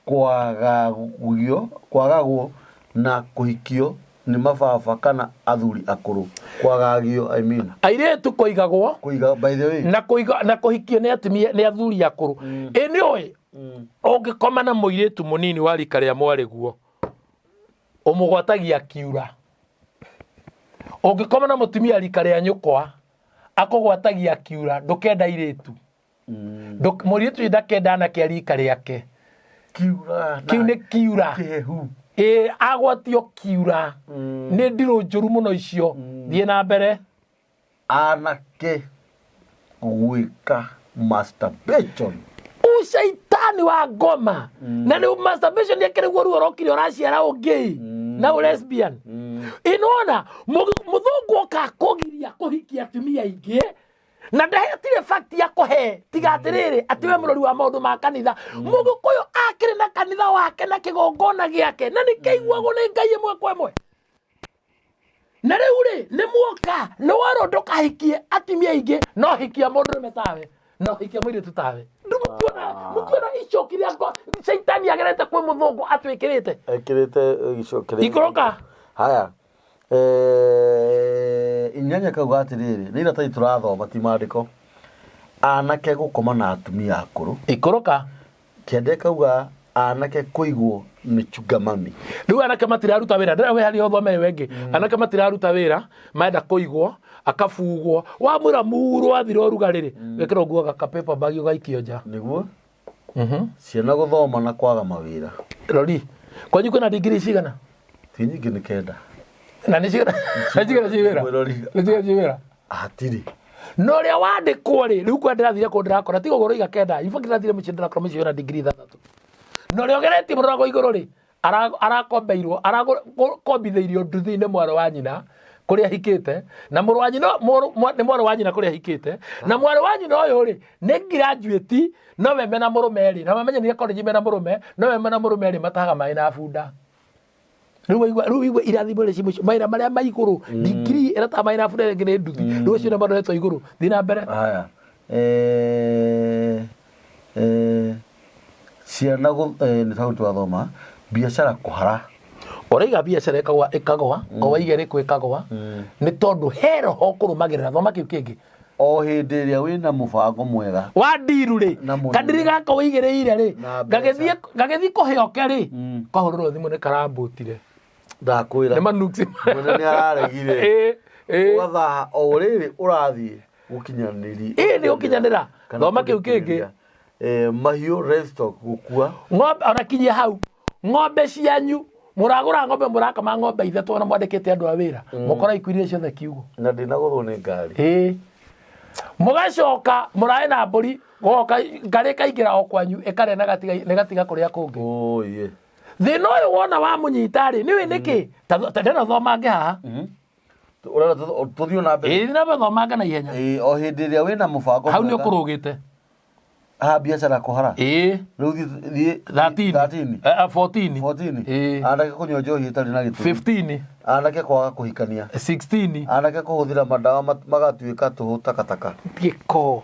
kwagagio, kwagagwo na kũhikio nĩ mababa kana athuri akũrũ, kwagagio, I mean. Airĩtu kũigagwo. Kũiga, by the way. Na kũiga na kũhikio nĩ atumia, nĩ athuri akũrũ. Ĩ nĩ ũĩ ũngĩkoma na mũirĩtu mũnini wa rika rĩa mwarĩguo, ũmũgwatagia kiura. Ũngĩkoma na mũtumia rika rĩa nyũkwa, akũgwatagia kiura. Ndũkenda airĩtu. Mũirĩtu ũyũ ndakenda anake a rika rĩake. Kiura. Kĩu nĩ kiura. Kĩhehu. Ĩ, agwatio kiura nĩ ndirũ njũru mũno icio. Thiĩ na mbere. Anake gwĩka masturbation. Ũcaitani wa ngoma na nĩ masturbation ĩkĩrĩguo ruo rokire ũraciara ũngĩ na ũ lesbian. Ĩnona mũthũngũ oka kũgiria kũhikia atumia aingĩ na ndahetire fact ya kũhe, tiga atĩrĩrĩ, atĩ we mũrori wa maũndũ ma kanitha. Mũgĩkũyũ akĩrĩ na kanitha wake na kĩgongona gĩake na nĩkĩiguagwo nĩ Ngai ĩmwe kwa ĩmwe. Na rĩu rĩ, nĩ muoka nĩ werwo ndũkahikie atumia aingĩ, no hikia mũndũrũme tawe, no hikia mũirĩtu tawe. Mũtiona icoki rĩa caitani agerete kwĩ mũthũngũ atwĩkĩrĩte. Ekĩrĩte gĩcoki rĩa- Ikũrũka. Haya. Inyanya kauga atĩrĩrĩ, nĩ iratathi tũrathoma ti maandĩko. Anake gũkoma na atumia akũrũ. Ikũrũka. Kĩande kauga anake kũigwo nĩ chunga mami. Rĩu anake matiraruta wĩra, ndĩra wĩ harĩa ũthome ĩyo ĩngĩ. Anake matiraruta wĩra, marenda kũigwo, akabugwo. Wamwĩra murũ athira ũrugarĩ rĩ, wĩkĩrwo nguo gaka paper bag ũgaikio nja. Nĩguo. Ciana gũthoma na kwaga mawĩra. Rori, kwanyu kwĩna ndigiri cigana? Ti nyingĩ, nĩ 9. Na nĩ cigana nĩ cigana ci wĩra? Mwĩrori. Nĩ cigana ci wĩra? Hatirĩ. Na ũrĩa wandĩkwo rĩ, rĩu kwa ndĩrathire kũndũ ndĩrakora, tiga ũguo ũroiga 9, in fact ndĩrathire mũciĩ ndĩrakora mũciĩ wĩna ndigiri 6. Na ũrĩa ũgeretie mũno igũrũ rĩ, arakombeirwo, arakombithĩirio nduthi nĩ mwarĩ wa nyina kũrĩa ahikĩte, na mũrũ wa nyina, nĩ mwarĩ wa nyina kũrĩa ahikĩte, na mwarĩ wa nyina ũyũ rĩ, nĩ graduate, nowe mena mũrũme rĩ, na mamenyanire college mena mũrũme, nowe mena mũrũme rĩ, matahaga maĩ na bunda. Rĩu waigua, rĩu waigua irathimo rĩ ci mawĩra marĩa ma igũrũ, degree ĩrataha maĩ na bunda, ĩngĩ nĩ nduthi, rĩu acio nĩ maroretwo igũrũ. Thiĩ na mbere. Haya. Ciana nĩ taũni twathoma, biacara kũhara. Ũraiga biacara ĩkagwa, ĩkagwa, o waiga ĩrĩkũ ĩkagwa, nĩ tondũ he roho ũkũrũmagĩrĩra. Thoma kĩu kĩngĩ. O hĩndĩ ĩrĩa wĩna mũbango mwega wa ndiru rĩ, Na mũnene. Kadiri gaka wĩigĩrĩire rĩ, Na mbeca. Gagĩthiĩ kũhĩoke rĩ, kahũrĩrwo thimũ nĩ karambũtire. Ndakwĩra. Nĩ manuksi. Mwene nĩ araregire. Ĩ, ĩ. Ũgathaha o rĩrĩ ũrathiĩ gũkinyanĩri. Ĩ, nĩ gũkinyanĩra. Kana Thoma kĩu kĩngĩ. kũrĩkĩrĩria. Mahiũ livestock gũkua. Ng'ombe, ona kinyia hau. Ng'ombe cianyu, mũragũra ng'ombe, mũrakama ng'ombe 3 na mwandĩkĩte andũ a wĩra. Mũkora ikuirie ciothe kiugũ. Na ndĩnagũthwo nĩ ngari. Ĩ. Mũgacoka mũrae na mbũri, goka ngarĩ ĩkaingĩra o kwanyu, ĩkarĩa na gatiga kũrĩa kũngĩ. Oye. Thĩna ũyũ wona wamũnyita rĩ, nĩũĩ nĩkĩ? Ta ndĩrenda thomange haha. Ũrenda tũthiĩ na mbere? Ĩ, ndĩrenda thomange na ihenya. Ĩ, o hĩndĩ ĩrĩa wĩna mũbango Hau nĩ mwega. ũkũrũgĩte. Haha biacara kũhara. Ĩ. Rĩu thiĩ 13. 13. 14. 14. Ĩ. Anake kũnyua njohi ĩtarĩ na gĩtũmi. 15. Anake kwaga kũhikania. 16. Anake kũhũthĩra mandawa magatuĩka tũhũ takataka. Gĩko.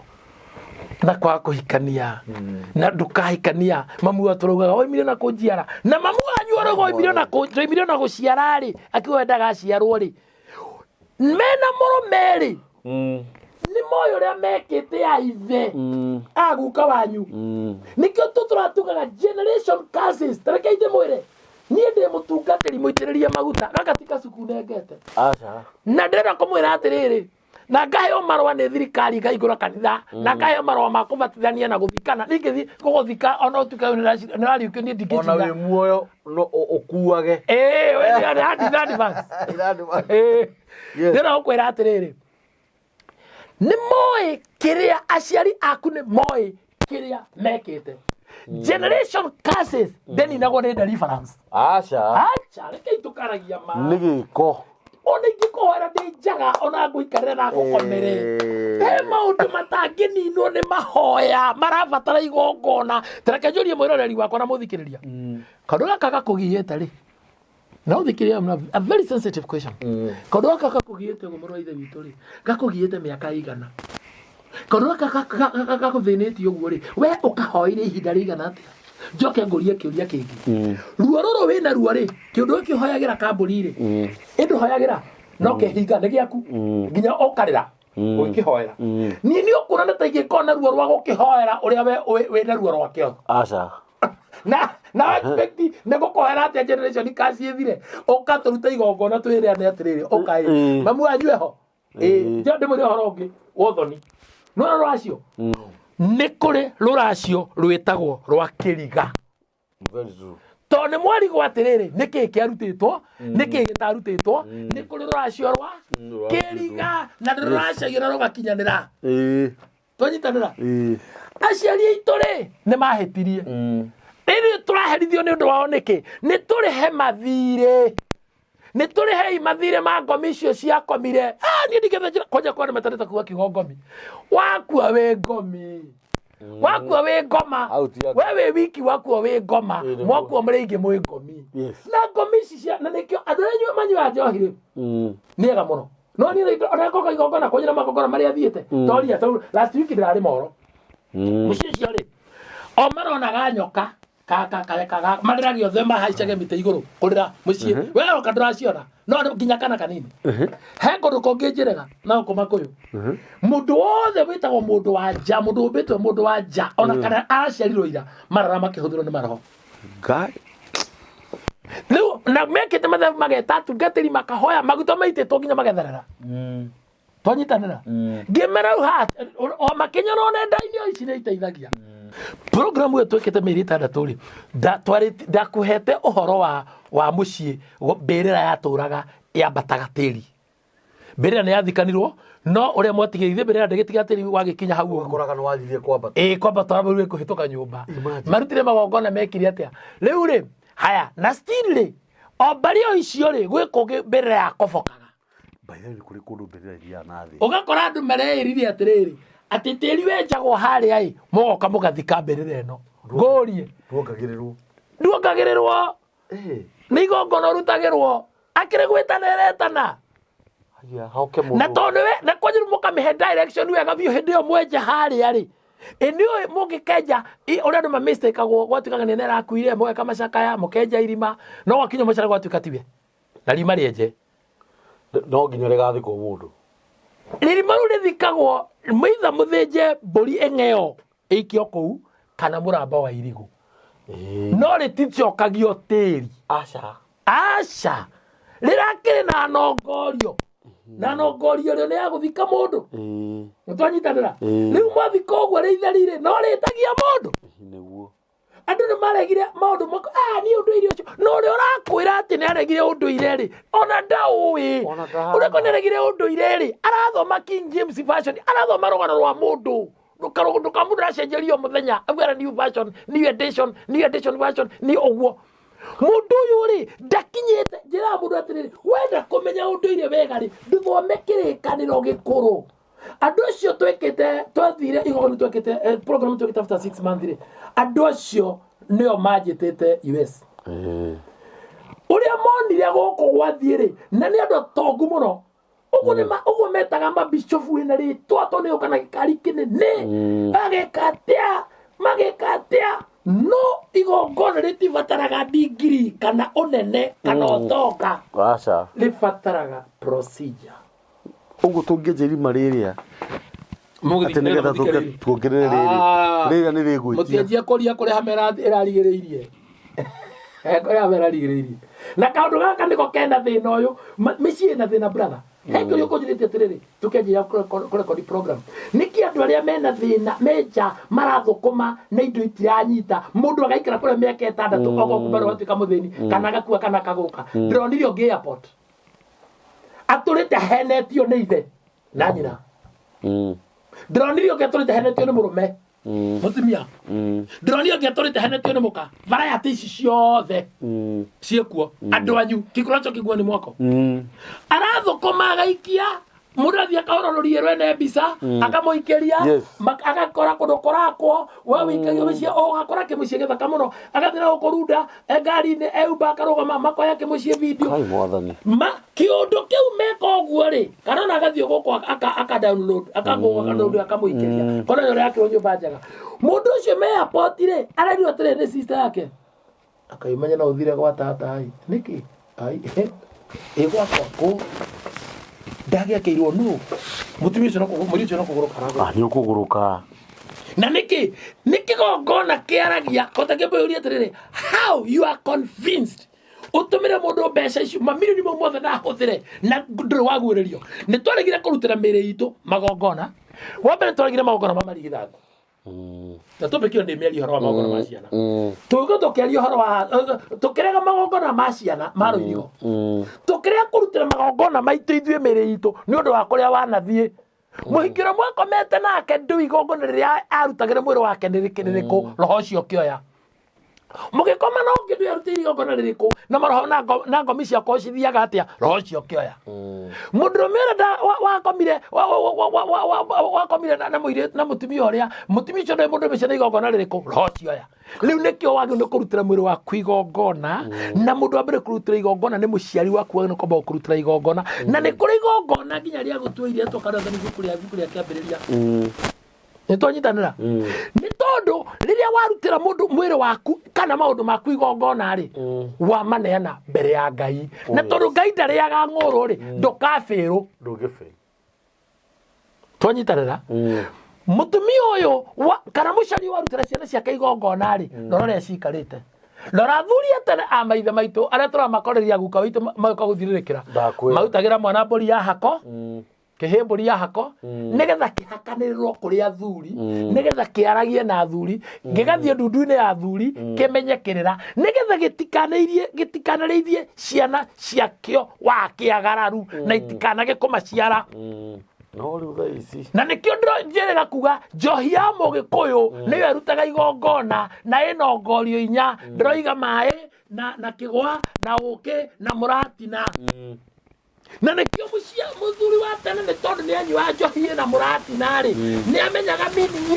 Na kwaga kũhikania. Na ndũkahikania. Mamu wa tũraugaga oimire na kũnjiara. Na mamu wanyu arauga oimire na oimire na gũciara rĩ, akiuga endaga aciarwo rĩ. Mena mũrũme rĩ, nĩ moĩ ũrĩa mekĩte ya ithe. Aguka wanyu. Nĩkĩo tũtũratugaga generation curses. Ta reke ndĩmwĩre, niĩ ndĩ mũtungatĩri mũitĩrĩrie maguta, gaka ti kacuku nengete. Aca. Na ndĩrenda kũmwĩra atĩrĩrĩ, na ngaheo marũa nĩ thirikari ngaingũra kanitha, na ngaheo marũa ma kũbatithania na gũthikana. Ningĩthiĩ gũgũthika ona ũtuĩke nĩũrariũkio, niĩ ndingĩcira. Ona wĩ muoyo no ũkuage. Ĩĩ, we nĩ in advance. In advance. Ĩĩ. Yes. Ndĩrenda gũkwĩra atĩrĩrĩ, nĩ moĩ kĩrĩa aciari aku nĩ moĩ kĩrĩa mekĩte. Generation curses ndĩninagwo nĩ deliverance. Aca. Aca, reke itũkaragia ma. Nĩ gĩko. Ona ingĩkũhoera ndĩ njaga, ona ngũikarĩre na ngũkomere. He maũndũ matangĩninwo nĩ mahoya, marabatara igongona. Ta reke njũrie mwĩroreri wakwa na mũthikĩrĩria. Kaũndũ gaka gakũgiĩte rĩ, na ũthikĩrĩrie, a very sensitive question. Kaũndũ gaka gakũgiĩte ũguo mũrũ wa ithe witũ rĩ, gakũgiĩte mĩaka ĩigana? Kaũndũ gaka gakũthĩnĩtie ũguo rĩ, we ũkahoeire ihinda rĩigana atĩa? Njoke ngũrie kĩũria kĩngĩ. Ruo rũrũ wĩna ruo rĩ, kĩũndũ gĩkĩ ũhoyagĩra kambũri rĩ, ĩndĩ ũhoyagĩra no kĩhinga nĩ gĩaku nginya ũkarĩra ũgĩkĩhoera. Niĩ nĩ ũkuona nĩ ta ingĩkorwo na ruo rwa gũkĩhoera ũrĩa we wĩna ruo rwakĩo. Aca. Na expect nĩ gũkũhoera atĩa generation kasi ĩthire, ũka tũrute igongona twĩrane atĩrĩrĩ, ũka ĩ. Mamu wanyu eho. Ĩ, njĩra ndĩmwĩre ũhoro ũngĩ wa ũthoni. Nĩ wona rũracio? Nĩ kũrĩ rũracio rwĩtagwo rwa kĩriga. Very true. Tondũ nĩ mwarigwo atĩrĩrĩ, nĩ kĩĩ kĩarutĩtwo, nĩ kĩĩ gĩtarutĩtwo, nĩ kũrĩ rũracio rwa Rwa kĩriga, na nĩ rũracagio na rũgakinyanĩra. Twanyitanĩra? Ĩĩ. Aciari aitũ rĩ, nĩ mahĩtirie. Rĩrĩ tũraherithio nĩ ũndũ wao nĩkĩ? Nĩ tũrĩhe mathirĩ. Nĩ tũrĩhei mathirĩ ma ngomi icio ciakomire. Niĩ ndingĩthĩnjĩra. Kwanja kwa nĩ metanĩte kuga kiugo ngomi. Wakua wĩ ngomi. Wakua wĩ ngoma. Hau ti We wĩ wiki wakua wĩ ngoma. Ĩĩ, nĩguo. Mwakua mũrĩ aingĩ mwĩ ngomi. Yes. Na ngomi ici cia, na nĩkĩo andũ arĩa manyuaga njohi rĩ, nĩ ega mũno. No niĩ ona ngoka igongona kwanyu na magongona marĩa thiĩte. Toria, tondũ last week ndĩrarĩ moro. Mũciĩ ũcio rĩ, o maronaga nyoka. Ka ka ka ka ka marĩragia othe mahaicage mĩtĩ igũrũ kũrĩra mũciĩ. We oka ndũraciona no andũ nginya kana kanini. He kũndũ kũngĩ njĩrega na gũkũ Makũyũ. Mũndũ wothe wĩtagwo mũndũ wa nja, mũndũ ũmbĩtwo mũndũ wa nja, ona kana araciarirwo ira, marara makĩhũthĩrwo nĩ maroho. Ngai. Rĩu na mekĩte mathabu mageta atungatĩri makahoya maguta maitĩtwo nginya magetherera. Twanyitanĩra. Ngĩmera rĩu haha o makĩnyona nenda-inĩ o ici nĩ iteithagia. Program ĩyo twĩkĩte mĩeri 6 rĩ, ndakũhete ũhoro wa mũciĩ mbĩrĩra yatũraga yambataga tĩri. Mbĩrĩra nĩ yathikanirwo no ũrĩa mwatigire ithuĩ mbĩrĩra ndĩgĩtiga tĩri wagĩkinya hau ũguo. Ũgakoraga nĩ wanjirie kwambata. Ĩĩ kwambata rĩu kũhĩtũka nyũmba. Imagine. Marutire magongona mekire atĩa? Rĩu rĩ, haya na still rĩ, o mbarĩ o icio rĩ, gwĩ kũngĩ mbĩrĩra yakobokaga. By the way, nĩ kũrĩ kũndũ mbĩrĩra ithiaga na thĩ. Ũgakora andũ mereĩrire atĩrĩrĩ, atĩ tĩri wenjagwo harĩa ĩ, mũgoka mũgathika mbĩrĩra ĩno. Ngũrie. Ndwongagĩrĩrwo. Nduongagĩrĩrwo. Eh. Nĩ igongona ũrutagĩrwo. Akĩrĩ gwĩtana ĩretana. Haya, hoke mũndũ. Na tondũ we, na kwanyu mũkamĩhe direction wega biũ hĩndĩ ĩyo mwenja harĩa rĩ. Ĩ nĩ ũĩ mũngĩkenja, ũrĩa andũ ma-mistake-agwo, gwatuĩkaga nĩ ĩrakuire, mũgeka macakaya, mũkenja irima, no gwakinya mũcara gwatuĩka tiwe. Na riuma rĩenje. No nginya rĩgathikwo mũndũ. Ririma rĩu rĩthikagwo mũitha mũthĩnje mbũri ĩng'eo ĩikio kũu kana mũramba wa irigũ. No rĩticokagio tĩri. Aca. Aca. Rĩrakĩrĩ na nongorio. Na nongorio rĩo nĩ ya gũthika mũndũ. Nĩtwanyitanĩra? Rĩu mwathika ũguo rĩ itheri-rĩ, no rĩtagia mũndũ. Nĩguo. Andũ nĩ maregire maũndũ mako, niĩ ũndũire ũcio. Na ũrĩa ũrakwĩra atĩ nĩ aregire ũndũire rĩ, ona ndaũĩ. Ona ndahana. Ũrĩa kwĩ nĩ aregire ũndũire rĩ, arathoma King James Version, arathoma rũgano rwa mũndũ. Ndũkarũgano ka mũndũ aracenjerio mũthenya, auga new version, new edition, new edition version, nĩ ũguo. Mũndũ ũyũ rĩ, ndakinyĩte, njĩraga mũndũ atĩrĩrĩ, wenda kũmenya ũndũire wega rĩ, ndũthome kĩrĩkanĩro gĩkũrũ. Andũ acio twĩkĩte, twathire igongona twĩkĩte, program twĩkĩte after 6 months rĩ, andũ acio nĩo manjĩtĩte US. Ũrĩa monire gũkũ gwathiĩ rĩ, na nĩ andũ atongu mũno. Ũguo nĩ ũguo metaga mabishofu wĩna rĩtwa tondũ nĩ ũka na gĩkari kĩnene. Mageka atĩa? Mageka atĩa? No igongona rĩtibataraga ndigiri kana ũnene kana ũtonga. Aca. Rĩbataraga procedure. Ũguo tũngĩenja irima rĩrĩa Mũgĩthiĩ atĩ nĩgetha mũthike rĩrĩ. tuongerere rĩrĩ. Rĩrĩa nĩ rĩgwĩtia. Mũtianjia kũria kũrĩa hamera ĩrarigĩrĩirie. Kũrĩa hamera ĩrarigĩrĩirie. Na kaũndũ gaka nĩko kena thĩna ũyũ. Mĩciĩ ĩna thĩna brother. He kĩũria ũkũnjĩrĩte atĩrĩrĩ, tũkĩanjia kũrekodi program. Nĩkĩ andũ arĩa mena thĩna, menja, marathũkũma na indo itiranyita, mũndũ agaikara kũrĩa mĩaka 6 ogoka kuma rĩu atuĩka mũthĩni, kana agakua kana akagũrũka. Ndĩronire ũngĩ airport. Atũrĩte henetio nĩ ithe na nyina. Ndĩronire ũngĩ atũrĩte henetio nĩ mũrũme. Mũtumia. Ndĩronire ũngĩ atũrĩte henetio nĩ mũka. Variety ici ciothe ciĩkuo. Andũ anyu kĩkũraco kĩguo nĩ mwako. Arathũkũma agaikia, mũndũ athiĩ akahũra rũriĩ rwene mbica, akamũikĩria, agakora kũndũ kũrakwo, we wĩikagia mĩciĩ, ũgakora kĩmũciĩ gĩthaka mũno, agathiĩ na gũkũ runda, e ngari-inĩ, e Uber akarũgama, makoya kĩmũciĩ video. Kai mwathani. Ma, kĩũndũ kĩu meka ũguo rĩ, kana ona agathiĩ gũkũ aka download, akagũa, aka download, akamũikĩria. Kona ũrĩa akĩrwo nyũmba njega. Mũndũ ũcio me airport rĩ, arerirwo atĩrĩ nĩ sister yake. Akaimenya no ũthire gwa tata ĩ. Nĩkĩ? Ai, ĩ gwakwa kũ? Ndagĩakĩirwo nũ? Mũtumia ũcio no kũgũ-, mũirĩtu ũcio no kũgũrũka aragũrũka. Nĩ ũkũgũrũka. Na nĩkĩ? Nĩ kĩgongona kĩaragia, kota kĩmbũyũrie atĩrĩrĩ, how you are convinced ũtũmĩre mũndũ mbeca icio, mamirioni mau mothe ndahũthĩre, na ndũrĩ waguũrĩrio. Nĩ twaregire kũrutĩra mĩĩrĩ itũ magongona. Wa mbere twaregire magongona ma marigithathi. Na topic ĩyo ndĩmĩaria ũhoro wa magongona ma ciana. Tũgĩũka tũkĩaria ũhoro wa, tũkĩrega magongona ma ciana ma rũirigo. Tũkĩrega kũrutĩra magongona maitũ ithuĩ mĩĩrĩ itũ nĩ ũndũ wa kũrĩa wanathiĩ. Mũhiki ũrĩa mwakomete nake ndũĩ igongona rĩrĩa arutagĩra mwĩrĩ wake nĩ rĩkũ, roho ũcio ũkĩoya. Mũgĩkoma na ũngĩ ndũĩ arutĩire igongona rĩrĩkũ, na maroho na ngomi ciakwa cithiaga atĩa, roho ũcio ũkĩoya. Mũndũrũme ũrĩa wakomire, wakomire na mũirĩtu, na mũtumia ũrĩa, mũtumia ũcio ndũĩ mũndũrũme ũcio na igongona rĩrĩkũ, roho ũcio oya. Rĩu nĩkĩo wagĩrĩirwo nĩ kũrutĩra mwĩrĩ waku igongona, na mũndũ wa mbere kũrutĩra igongona nĩ mũciari waku wagĩrĩirwo nĩ kwamba gũkũrutĩra igongona. Na nĩ kũrĩ igongona nginya rĩa gũtua iria tũkarĩa ibuku rĩa Kĩambĩrĩria. Nĩ twanyitanĩra? Nĩ tondũ Rĩrĩa warutĩra mũndũ mwĩrĩ waku kana maũndũ maku igongona rĩ, wamaneana mbere ya Ngai, na tondũ Ngai ndarĩaga ng'ũrũ rĩ, ndũkabĩrwo. Ndũngĩbĩrwo. Twanyitanĩra. Mũtumia ũyũ kana mũcari warutĩra ciana ciake igongona rĩ, rora ũrĩa cikarĩte. Rora athuri a tene a maithe maitũ arĩa tũramakoreria guka witũ magĩũka gũthirĩrĩkĩra. Ndakwĩra. Marutagĩra mwana mbũri ya hako, kĩhĩ mbũri ya hako, nĩgetha kĩhakanĩrĩrwo kũrĩ athuri, nĩgetha kĩaragie na athuri, gĩgathiĩ ndundu-inĩ ya athuri, kĩmenye kĩrĩra, nĩgetha gĩtikanarĩithie ciana ciakĩo wa kĩagararu na itikanage kũmaciara. No rĩu thaa ici. Na nĩkĩo njĩrĩga kuga njohi ya mũgĩkũyũ nĩyo ĩrutaga igongona na ĩno ngorio inya. Ndĩroiga maĩ na kĩgwa na ũkĩ na mũratina. Na nĩkĩo mũthuri wa tene, nĩ tondũ nĩ anyuaga njohi ĩna mũratina rĩ, nĩ amenyaga meaning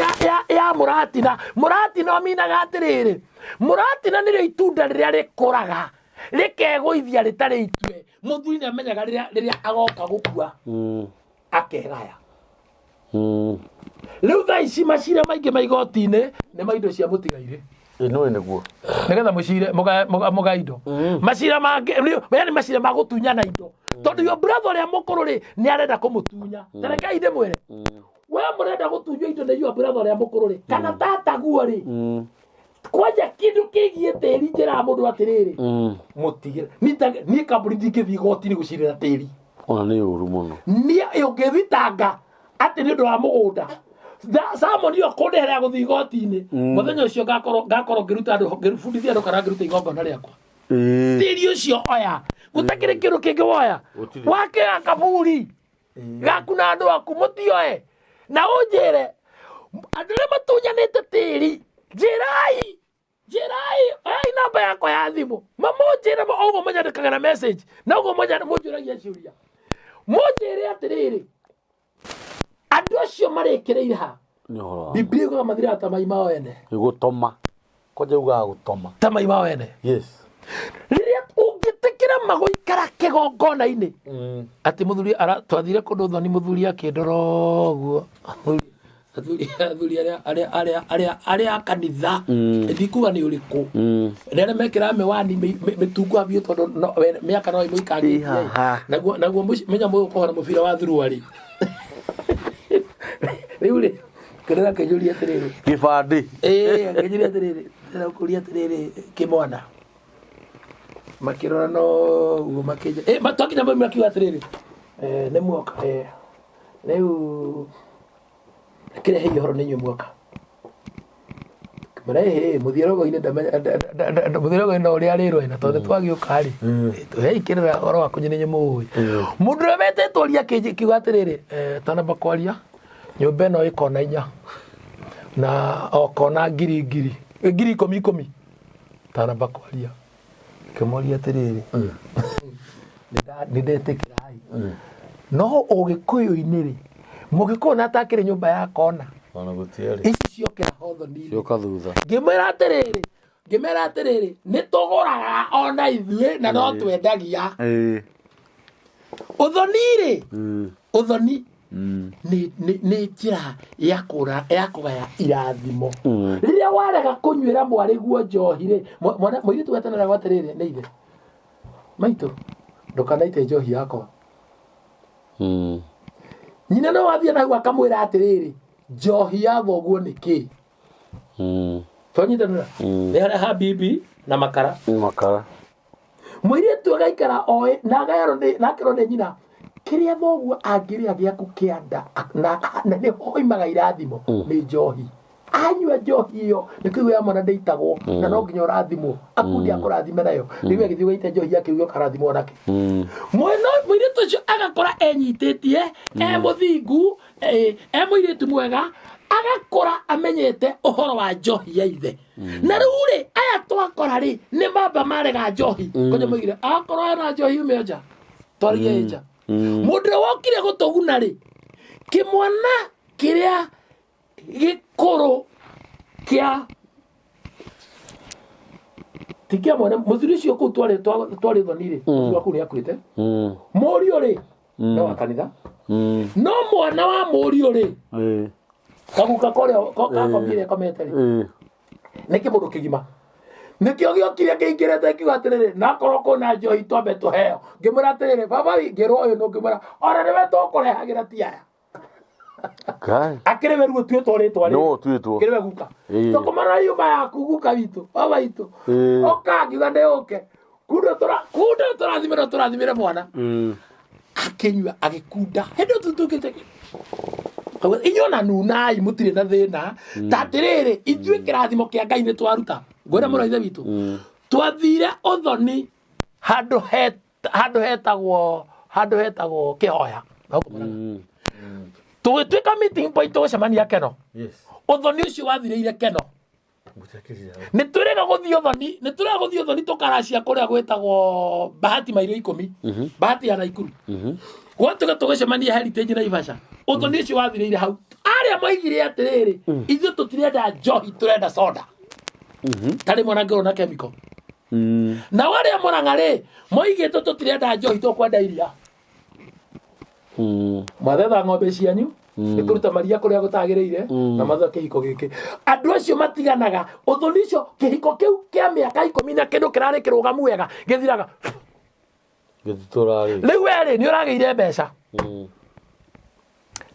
ya mũratina. Mũratina ũminaga atĩrĩrĩ, mũratina nĩrĩo itunda rĩrĩa rĩkũraga rĩkegũithia rĩtarĩ itue. Mũthuri nĩ amenyaga rĩrĩa agoka gũkua akegaya. Rĩu thaa ici macira maingĩ ma igoti-inĩ nĩ ma indo cia mũtigairĩ. Ĩ, nĩũĩ nĩguo. Nĩgetha mũcire mũgae indo. Macira mangĩ yani macira ma gũtunyana indo, tondũ your brother ũrĩa mũkũrũ rĩ, nĩ arenda kũmũtunya. Ta rekei ndĩmwĩre, we mũrenda gũtunywo indo nĩ your brother ũrĩa mũkũrũ rĩ, kana tataguo rĩ, kwanja kĩndũ kĩgiĩ tĩri, njĩraga mũndũ atĩrĩrĩ, mũtigĩre. Niĩ kambuni ndingĩthiĩ igoti-inĩ gũcirĩra tĩri. Ona nĩ ũru mũno. Niĩ ũngĩthitanga atĩ nĩ ũndũ wa mũgũnda, Samoni ĩyo kũndehera gũthiĩ igoti-inĩ, mũthenya ũcio ngakorwo ngĩruta andũ, ngĩbundithia andũ kana ngĩruta igongona rĩakwa. Tĩri ũcio oya, gũtakĩrĩ kĩndũ kĩngĩ woya. Gũtirĩ. Wakĩoya kaburi gaku na andũ aku mũtioe, na ũnjĩre andũ arĩa matunyanĩte tĩri, njĩrai, njĩrai, oyai namba yakwa ya thimũ, mamũnjĩre ũguo mũnyandĩkagĩra message na ũguo mũnjũragia ciũria, mũnjĩre atĩrĩrĩ, andũ acio marĩkĩrĩire ha? Nĩ ũhoro wa Biblia ĩugaga mathiraga ta mai mao ene. Gũtoma. Kwanja ugaga gũtoma. Ta mai mao ene. Yes. Rĩrĩa ũngĩtĩkĩra magũikara kĩgongona-inĩ, atĩ mũthuri ara twathire kũndũ thoni, mũthuri akĩndora ũguo, athuri arĩa a kanitha, ndikuga nĩ ũrĩkũ, nĩ arĩa mekĩraga mĩwani mĩtungu biũ, tondũ mĩaka no ĩmũikangĩtie. Ihaha. Naguo menya mũgũkũhora mũbira wa thuruarĩ rĩu rĩ, kĩrĩa kĩnjũria atĩrĩrĩ, Gĩbandĩ. Ĩĩ, akĩnjũria atĩrĩrĩ, ndĩrenda gũkũria atĩrĩrĩ, kĩmwana makĩrora no ũguo makĩnja, twakinya mau makiuga atĩrĩrĩ, nĩ muoka, rĩu kĩrehei ũhoro nĩ inyuĩ muoka. Kĩmwĩra, ĩhĩ mũthiĩ rogo-inĩ, ndamenya mũthiĩ rogo-inĩ no ũrĩa arĩrwo, na tondũ twagĩũka rĩ, tũhei kĩrĩra ũhoro wa kũnyũ nĩ inyuĩ mũũĩ. Mũndũ ũrĩa wetĩtwo ria akiuga atĩrĩrĩ, tanamba kwaria, nyũmba ĩno ĩ kona inya na o kona ngiri ngiri ngiri ikũmi ikũmi. Tanamba kwaria, ngĩmũria atĩrĩrĩ, nĩ ndetĩkĩra no ũgĩkũyũ-inĩ rĩ, mũgĩkũyũ na atakĩrĩ nyũmba ya kona. Ona gũtiarĩ. Ici ciokĩra hothoni-inĩ. Cioka thutha. Ngĩmwĩra atĩrĩrĩ, ngĩmera atĩrĩrĩ, nĩ tũgũraga ona ithuĩ na no twendagia. Ũthoni rĩ, ũthoni nĩ njĩra ya kũra ya kũgaya irathimo. Rĩrĩa warega kũnyuĩra mwarĩguo njohi rĩ, mũirĩtu wetanĩragwo atĩrĩrĩ, nĩ ithe maitũ, ndũkanaite njohi yakwa. Nyina no wathiĩ na hau akamwĩra atĩrĩrĩ, njohi ya thoguo nĩ kĩ? Twanyitanĩra nĩ harĩa ha bibi na makara. Makara. Mũirĩtu agaikara oĩ na agaerwo nĩ na akerwo nĩ nyina kĩrĩa thoguo angĩrĩa gĩaku kĩa nda na nĩ hoimaga irathimo nĩ njohi. Anyua njohi ĩyo nĩ kĩguo ya mwana ndĩitagwo, na no nginya ũrathimwo akundi akũrathime nayo. Rĩu agĩthiĩ gũita njohi yake ũguo akarathimwo nake. Mwena mũirĩtu ũcio agakora enyitĩtie, e mũthingu, e mũirĩtu mwega, agakora amenyete ũhoro wa njohi ya ithe. Na rĩu rĩ, aya twakora rĩ, nĩ mamba marega njohi. Kwanja moigire akorwo ena njohi ume nja, twarie nja. Mũndũ ũrĩa wokire gũtũguna rĩ, kĩmwana kĩrĩa gĩkũrũ kĩa ti kĩa mwene mũthuri ũcio kũu twarĩ thoni rĩ, mũthuri wa kũu nĩ akuĩte. Mũriũ rĩ, no wa kanitha, no mwana wa mũriũ rĩ, kaguka korĩa kakomire komete rĩ. Nĩ kĩmũndũ kĩgima nĩkĩo gĩokire kĩingĩrĩte kiuga atĩrĩrĩ, nakorwo kwĩna njohi twambe tũheo. Ngĩmwĩra atĩrĩrĩ, baba wi ngĩrwo ũyũ nũ, ngĩmwĩra ona nĩwe tũkũrehagĩra ti aya. Ngai. Akĩrĩ we rĩu ũtuĩtwo rĩtwa rĩrĩ. No ũtuĩtwo. Kĩrĩ we guka. Tũkũmara yuma yaku guka witũ, baba witũ. Ũka ngiuga nĩ ũke. Kunda tũra kunda tũrathimĩre tũrathimĩre mwana. Akĩnyua agĩkunda. Hĩndĩ ĩyo tũtuĩkĩte inyuĩ ona nunai mũtirĩ na thĩna ta atĩrĩrĩ ithuĩ kĩrathimo kĩa Ngai nĩ twaruta. Ngwĩra mũno ithe witũ. Twathire ũthoni handũ he handũ hetagwo handũ hetagwo kĩhoya. Tũgĩtuĩka meeting point tũgũcemania keno. Ũthoni ũcio wathirĩire keno. Nĩ twĩrĩga gũthiĩ ũthoni, nĩ twĩrĩga gũthiĩ ũthoni tũkaracia kũrĩa gwĩtagwo Bahati mairo 10, Bahati ya Naikuru. Gwatuĩka tũgũcemania Heritage Naivasha. Ũthoni ũcio wathirĩire hau. Arĩa moigire atĩrĩrĩ, ithuĩ tũtirenda njohi, tũrenda soda. Tarĩ mwana ngĩrwo na chemical. Nao arĩa Mũrang'a rĩ, moigĩte tũtirenda njohi, tũkwenda iria. Mwathetha ng'ombe cianyu nĩ kũruta maria kũrĩa gũtagĩrĩire na matha kĩhiko gĩkĩ. Andũ acio matiganaga ũthoni ũcio, kĩhiko kĩu kĩa mĩaka 10 na kĩndũ kĩrarĩ kĩrũgamu wega gĩthiraga. Gĩtitũra rĩ. Rĩu we rĩ, nĩ ũragĩire mbeca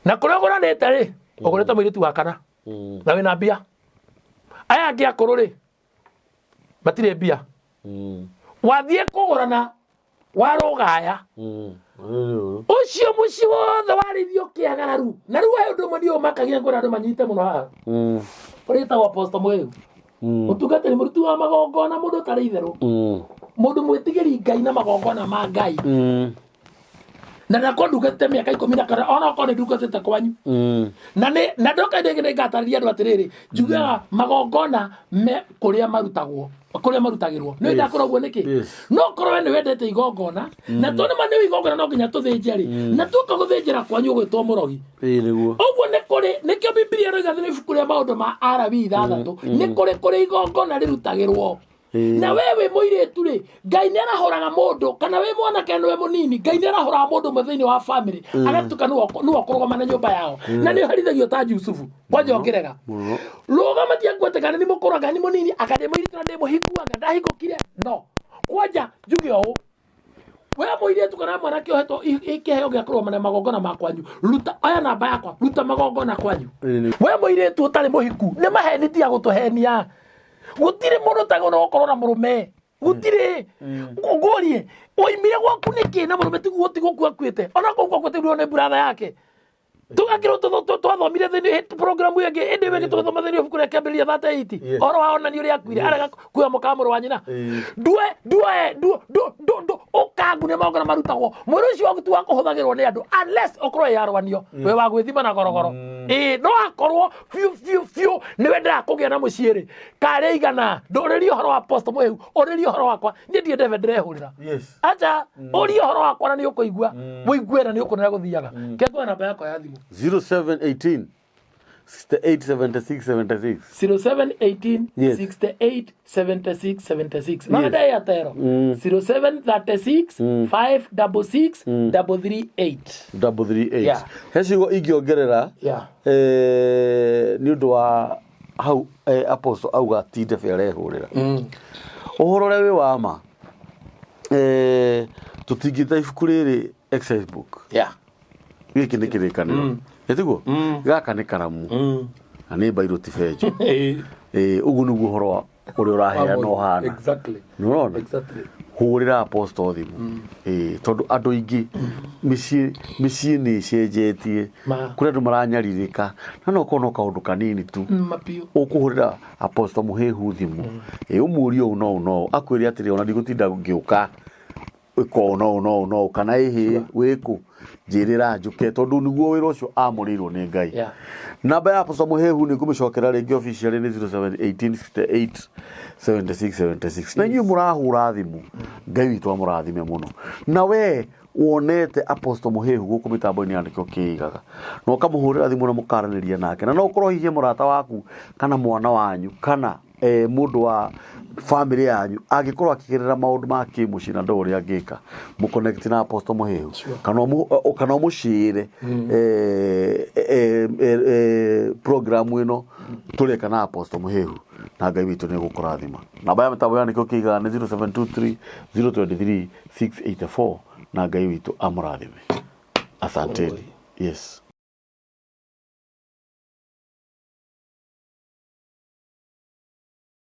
na kũrĩa ũgũranĩte rĩ, ũgũrĩte mũirĩtu wa kana na wĩna mbia. Aya angĩ akũrũ rĩ, matirĩ mbia. Wathiĩ kũgũrana warũgaya ũcio mũciĩ wothe warĩithio kĩagararu. Na rĩu he ũndũ ũmwe niĩ ũmakagia, ngwĩra andũ manyite mũno haha, ũrĩa wĩtagwo Apostle Mũgĩu, mũtungatĩri mũruti wa magongona, mũndũ ũtarĩ itherũ, mũndũ mwĩtigĩri Ngai na magongona ma Ngai. Na ndakwa ndungatĩte mĩaka 14, ona okorwo nĩ ndungatĩte kwanyu na nĩ na ndoka ndĩ nĩ ngatarĩria andũ atĩrĩrĩ, njugaga magongona me kũrĩa marutagwo, kũrĩa marutagĩrwo nĩ ndakora ũguo nĩkĩ. No korwo we nĩ wendete igongona na to nĩ ma nĩ igongona no nginya tũthĩnje rĩ, na tuoka gũthĩnjĩra kwanyu ũgwĩtwo mũrogi. Ĩĩ nĩguo. Ũguo nĩ kũrĩ nĩkĩo Bibilia ĩroiga thĩinĩ ibuku rĩa maũndũ ma Arabi 6, nĩ kũrĩ kũrĩ igongona rĩrutagĩrwo. Na we wĩ mũirĩtu rĩ, Ngai nĩ arahũraga mũndũ, kana wĩ mwanake nĩwe mũnini, Ngai nĩ arahũraga mũndũ ũmwe thĩinĩ wa family agatuĩka nĩwe ũkũrũgama na nyũmba yao, na nĩ ũherithagio ta Jusufu. Kwanja ũngĩrega rũgama tiakuĩte kana nĩ mũkũrũ anga nĩ mũnini, anga ndĩ mũirĩtu na ndĩ mũhiku anga ndahikũkire. No kwanja njuge ũũ, we mũirĩtu kana mwanake ũhetwo kĩheo gĩa kũrũgama na magongona ma kwanyu, ruta oya namba yakwa, ruta magongona kwanyu. We mũirĩtu ũtarĩ mũhiku, nĩ maheni, tiga gũtũhenia. Gũtirĩ mũndũ ũtagĩrĩirwo gũkorwo na mũrũme, gũtirĩ. Ngũrie oimire gwaku nĩkĩ na mũrũme tiguo tigũkua akuĩte, ona kũu gwaku tiguo nĩ buratha yake. Tũgakĩrwo twathomire thĩinĩ programu ĩngĩ ĩndĩ ĩyo ĩngĩ tũgĩthoma thĩinĩ wa ibuku rĩa Kĩambĩrĩria 38, ũhoro wa onani ũrĩa akuire arega kuoya mũka wa mũrũ wa nyina. Ndue ndue ndu ndu ndu ndu ũkangu nĩ magongona marutagwo. Mwĩrĩ ũcio waku ti wa kũhũthagĩrwo nĩ andũ unless ũkorwo ĩyarwanio wĩ wa gwĩthima na gorogoro. Ĩĩ, no akorwo biũ biũ biũ nĩ wendaga kũgĩa na mũciĩ rĩ, karĩ igana ndũrĩrie ũhoro wa Apostle Mũhĩu, ũrĩrie ũhoro wakwa. Niĩ ndirĩ ndebe ndĩrehũrĩra. Acha ũrie ũhoro wakwa na nĩ ũkũigua ũigue na nĩ ũkuona gũthiaga. Kengwa namba yakwa ya thimũ. 0718 68 76 76. 0718 68 76 76. No nda Airtel 0736 566 338. 338. Yeah. He ciugo ingĩongerera nĩ ũndũ wa hau Apostle auga ti ndebe arehũrĩra. Ũhoro ũrĩa wĩ wa ma, tũtingĩta ibuku rĩrĩ exercise book. Gĩkĩ nĩ kĩrĩkanĩro, ĩtiguo? Gaka nĩ karamu na nĩ mbairũ ti benjũ. Ũguo nĩguo ũhoro wa ũrĩa ũraheana ũhana. Nĩ ũrona? Hũrĩra Apostle thimũ. Tondũ andũ aingĩ mĩciĩ mĩciĩ nĩ ĩcenjetie, kũrĩ andũ maranyarirĩka na no ũkorwo no kaũndũ kanini tu. Ũkũhũrĩra Apostle Mũhĩhu thimũ, ũmũrie ũũ no ũũ no ũũ, akwĩre atĩrĩ, ona ndigũtinda ngĩũka, ĩka ũũ no ũũ no ũũ no ũũ, kana ĩhĩ wĩkũ njĩrĩra njũke, tondũ nĩguo wĩra ũcio amũrĩirwo nĩ Ngai. Namba ya Apostle Mũhĩhu nĩ ngũmĩcokera rĩngĩ officially nĩ 0718 68 76 76. Na inyuĩ mũrahũra thimũ, Ngai witũ amũrathime mũno. Na we wonete Apostle Mũhĩhu gũkũ mĩtambo-inĩ ya nĩkĩo kĩigaga, na ũkamũhũrĩra thimũ na mũkaranĩria nake, na no ũkorwo hihi mũrata waku kana mwana wanyu kana mũndũ wa family yanyu angĩkorwo akĩgerera maũndũ ma kĩmũciĩ na ndoĩ ũrĩa angĩka, mũconnect na Apostle Mũhĩhu kana kana ũmũcĩre program ĩno tũreka na Apostle Mũhĩhu. Na Ngai witũ nĩ egũkũrathima. Namba ya mĩtambo ya nĩkĩo kĩigaga nĩ 0723 023 684 na Ngai witũ amũrathime. Asanteni. Yes.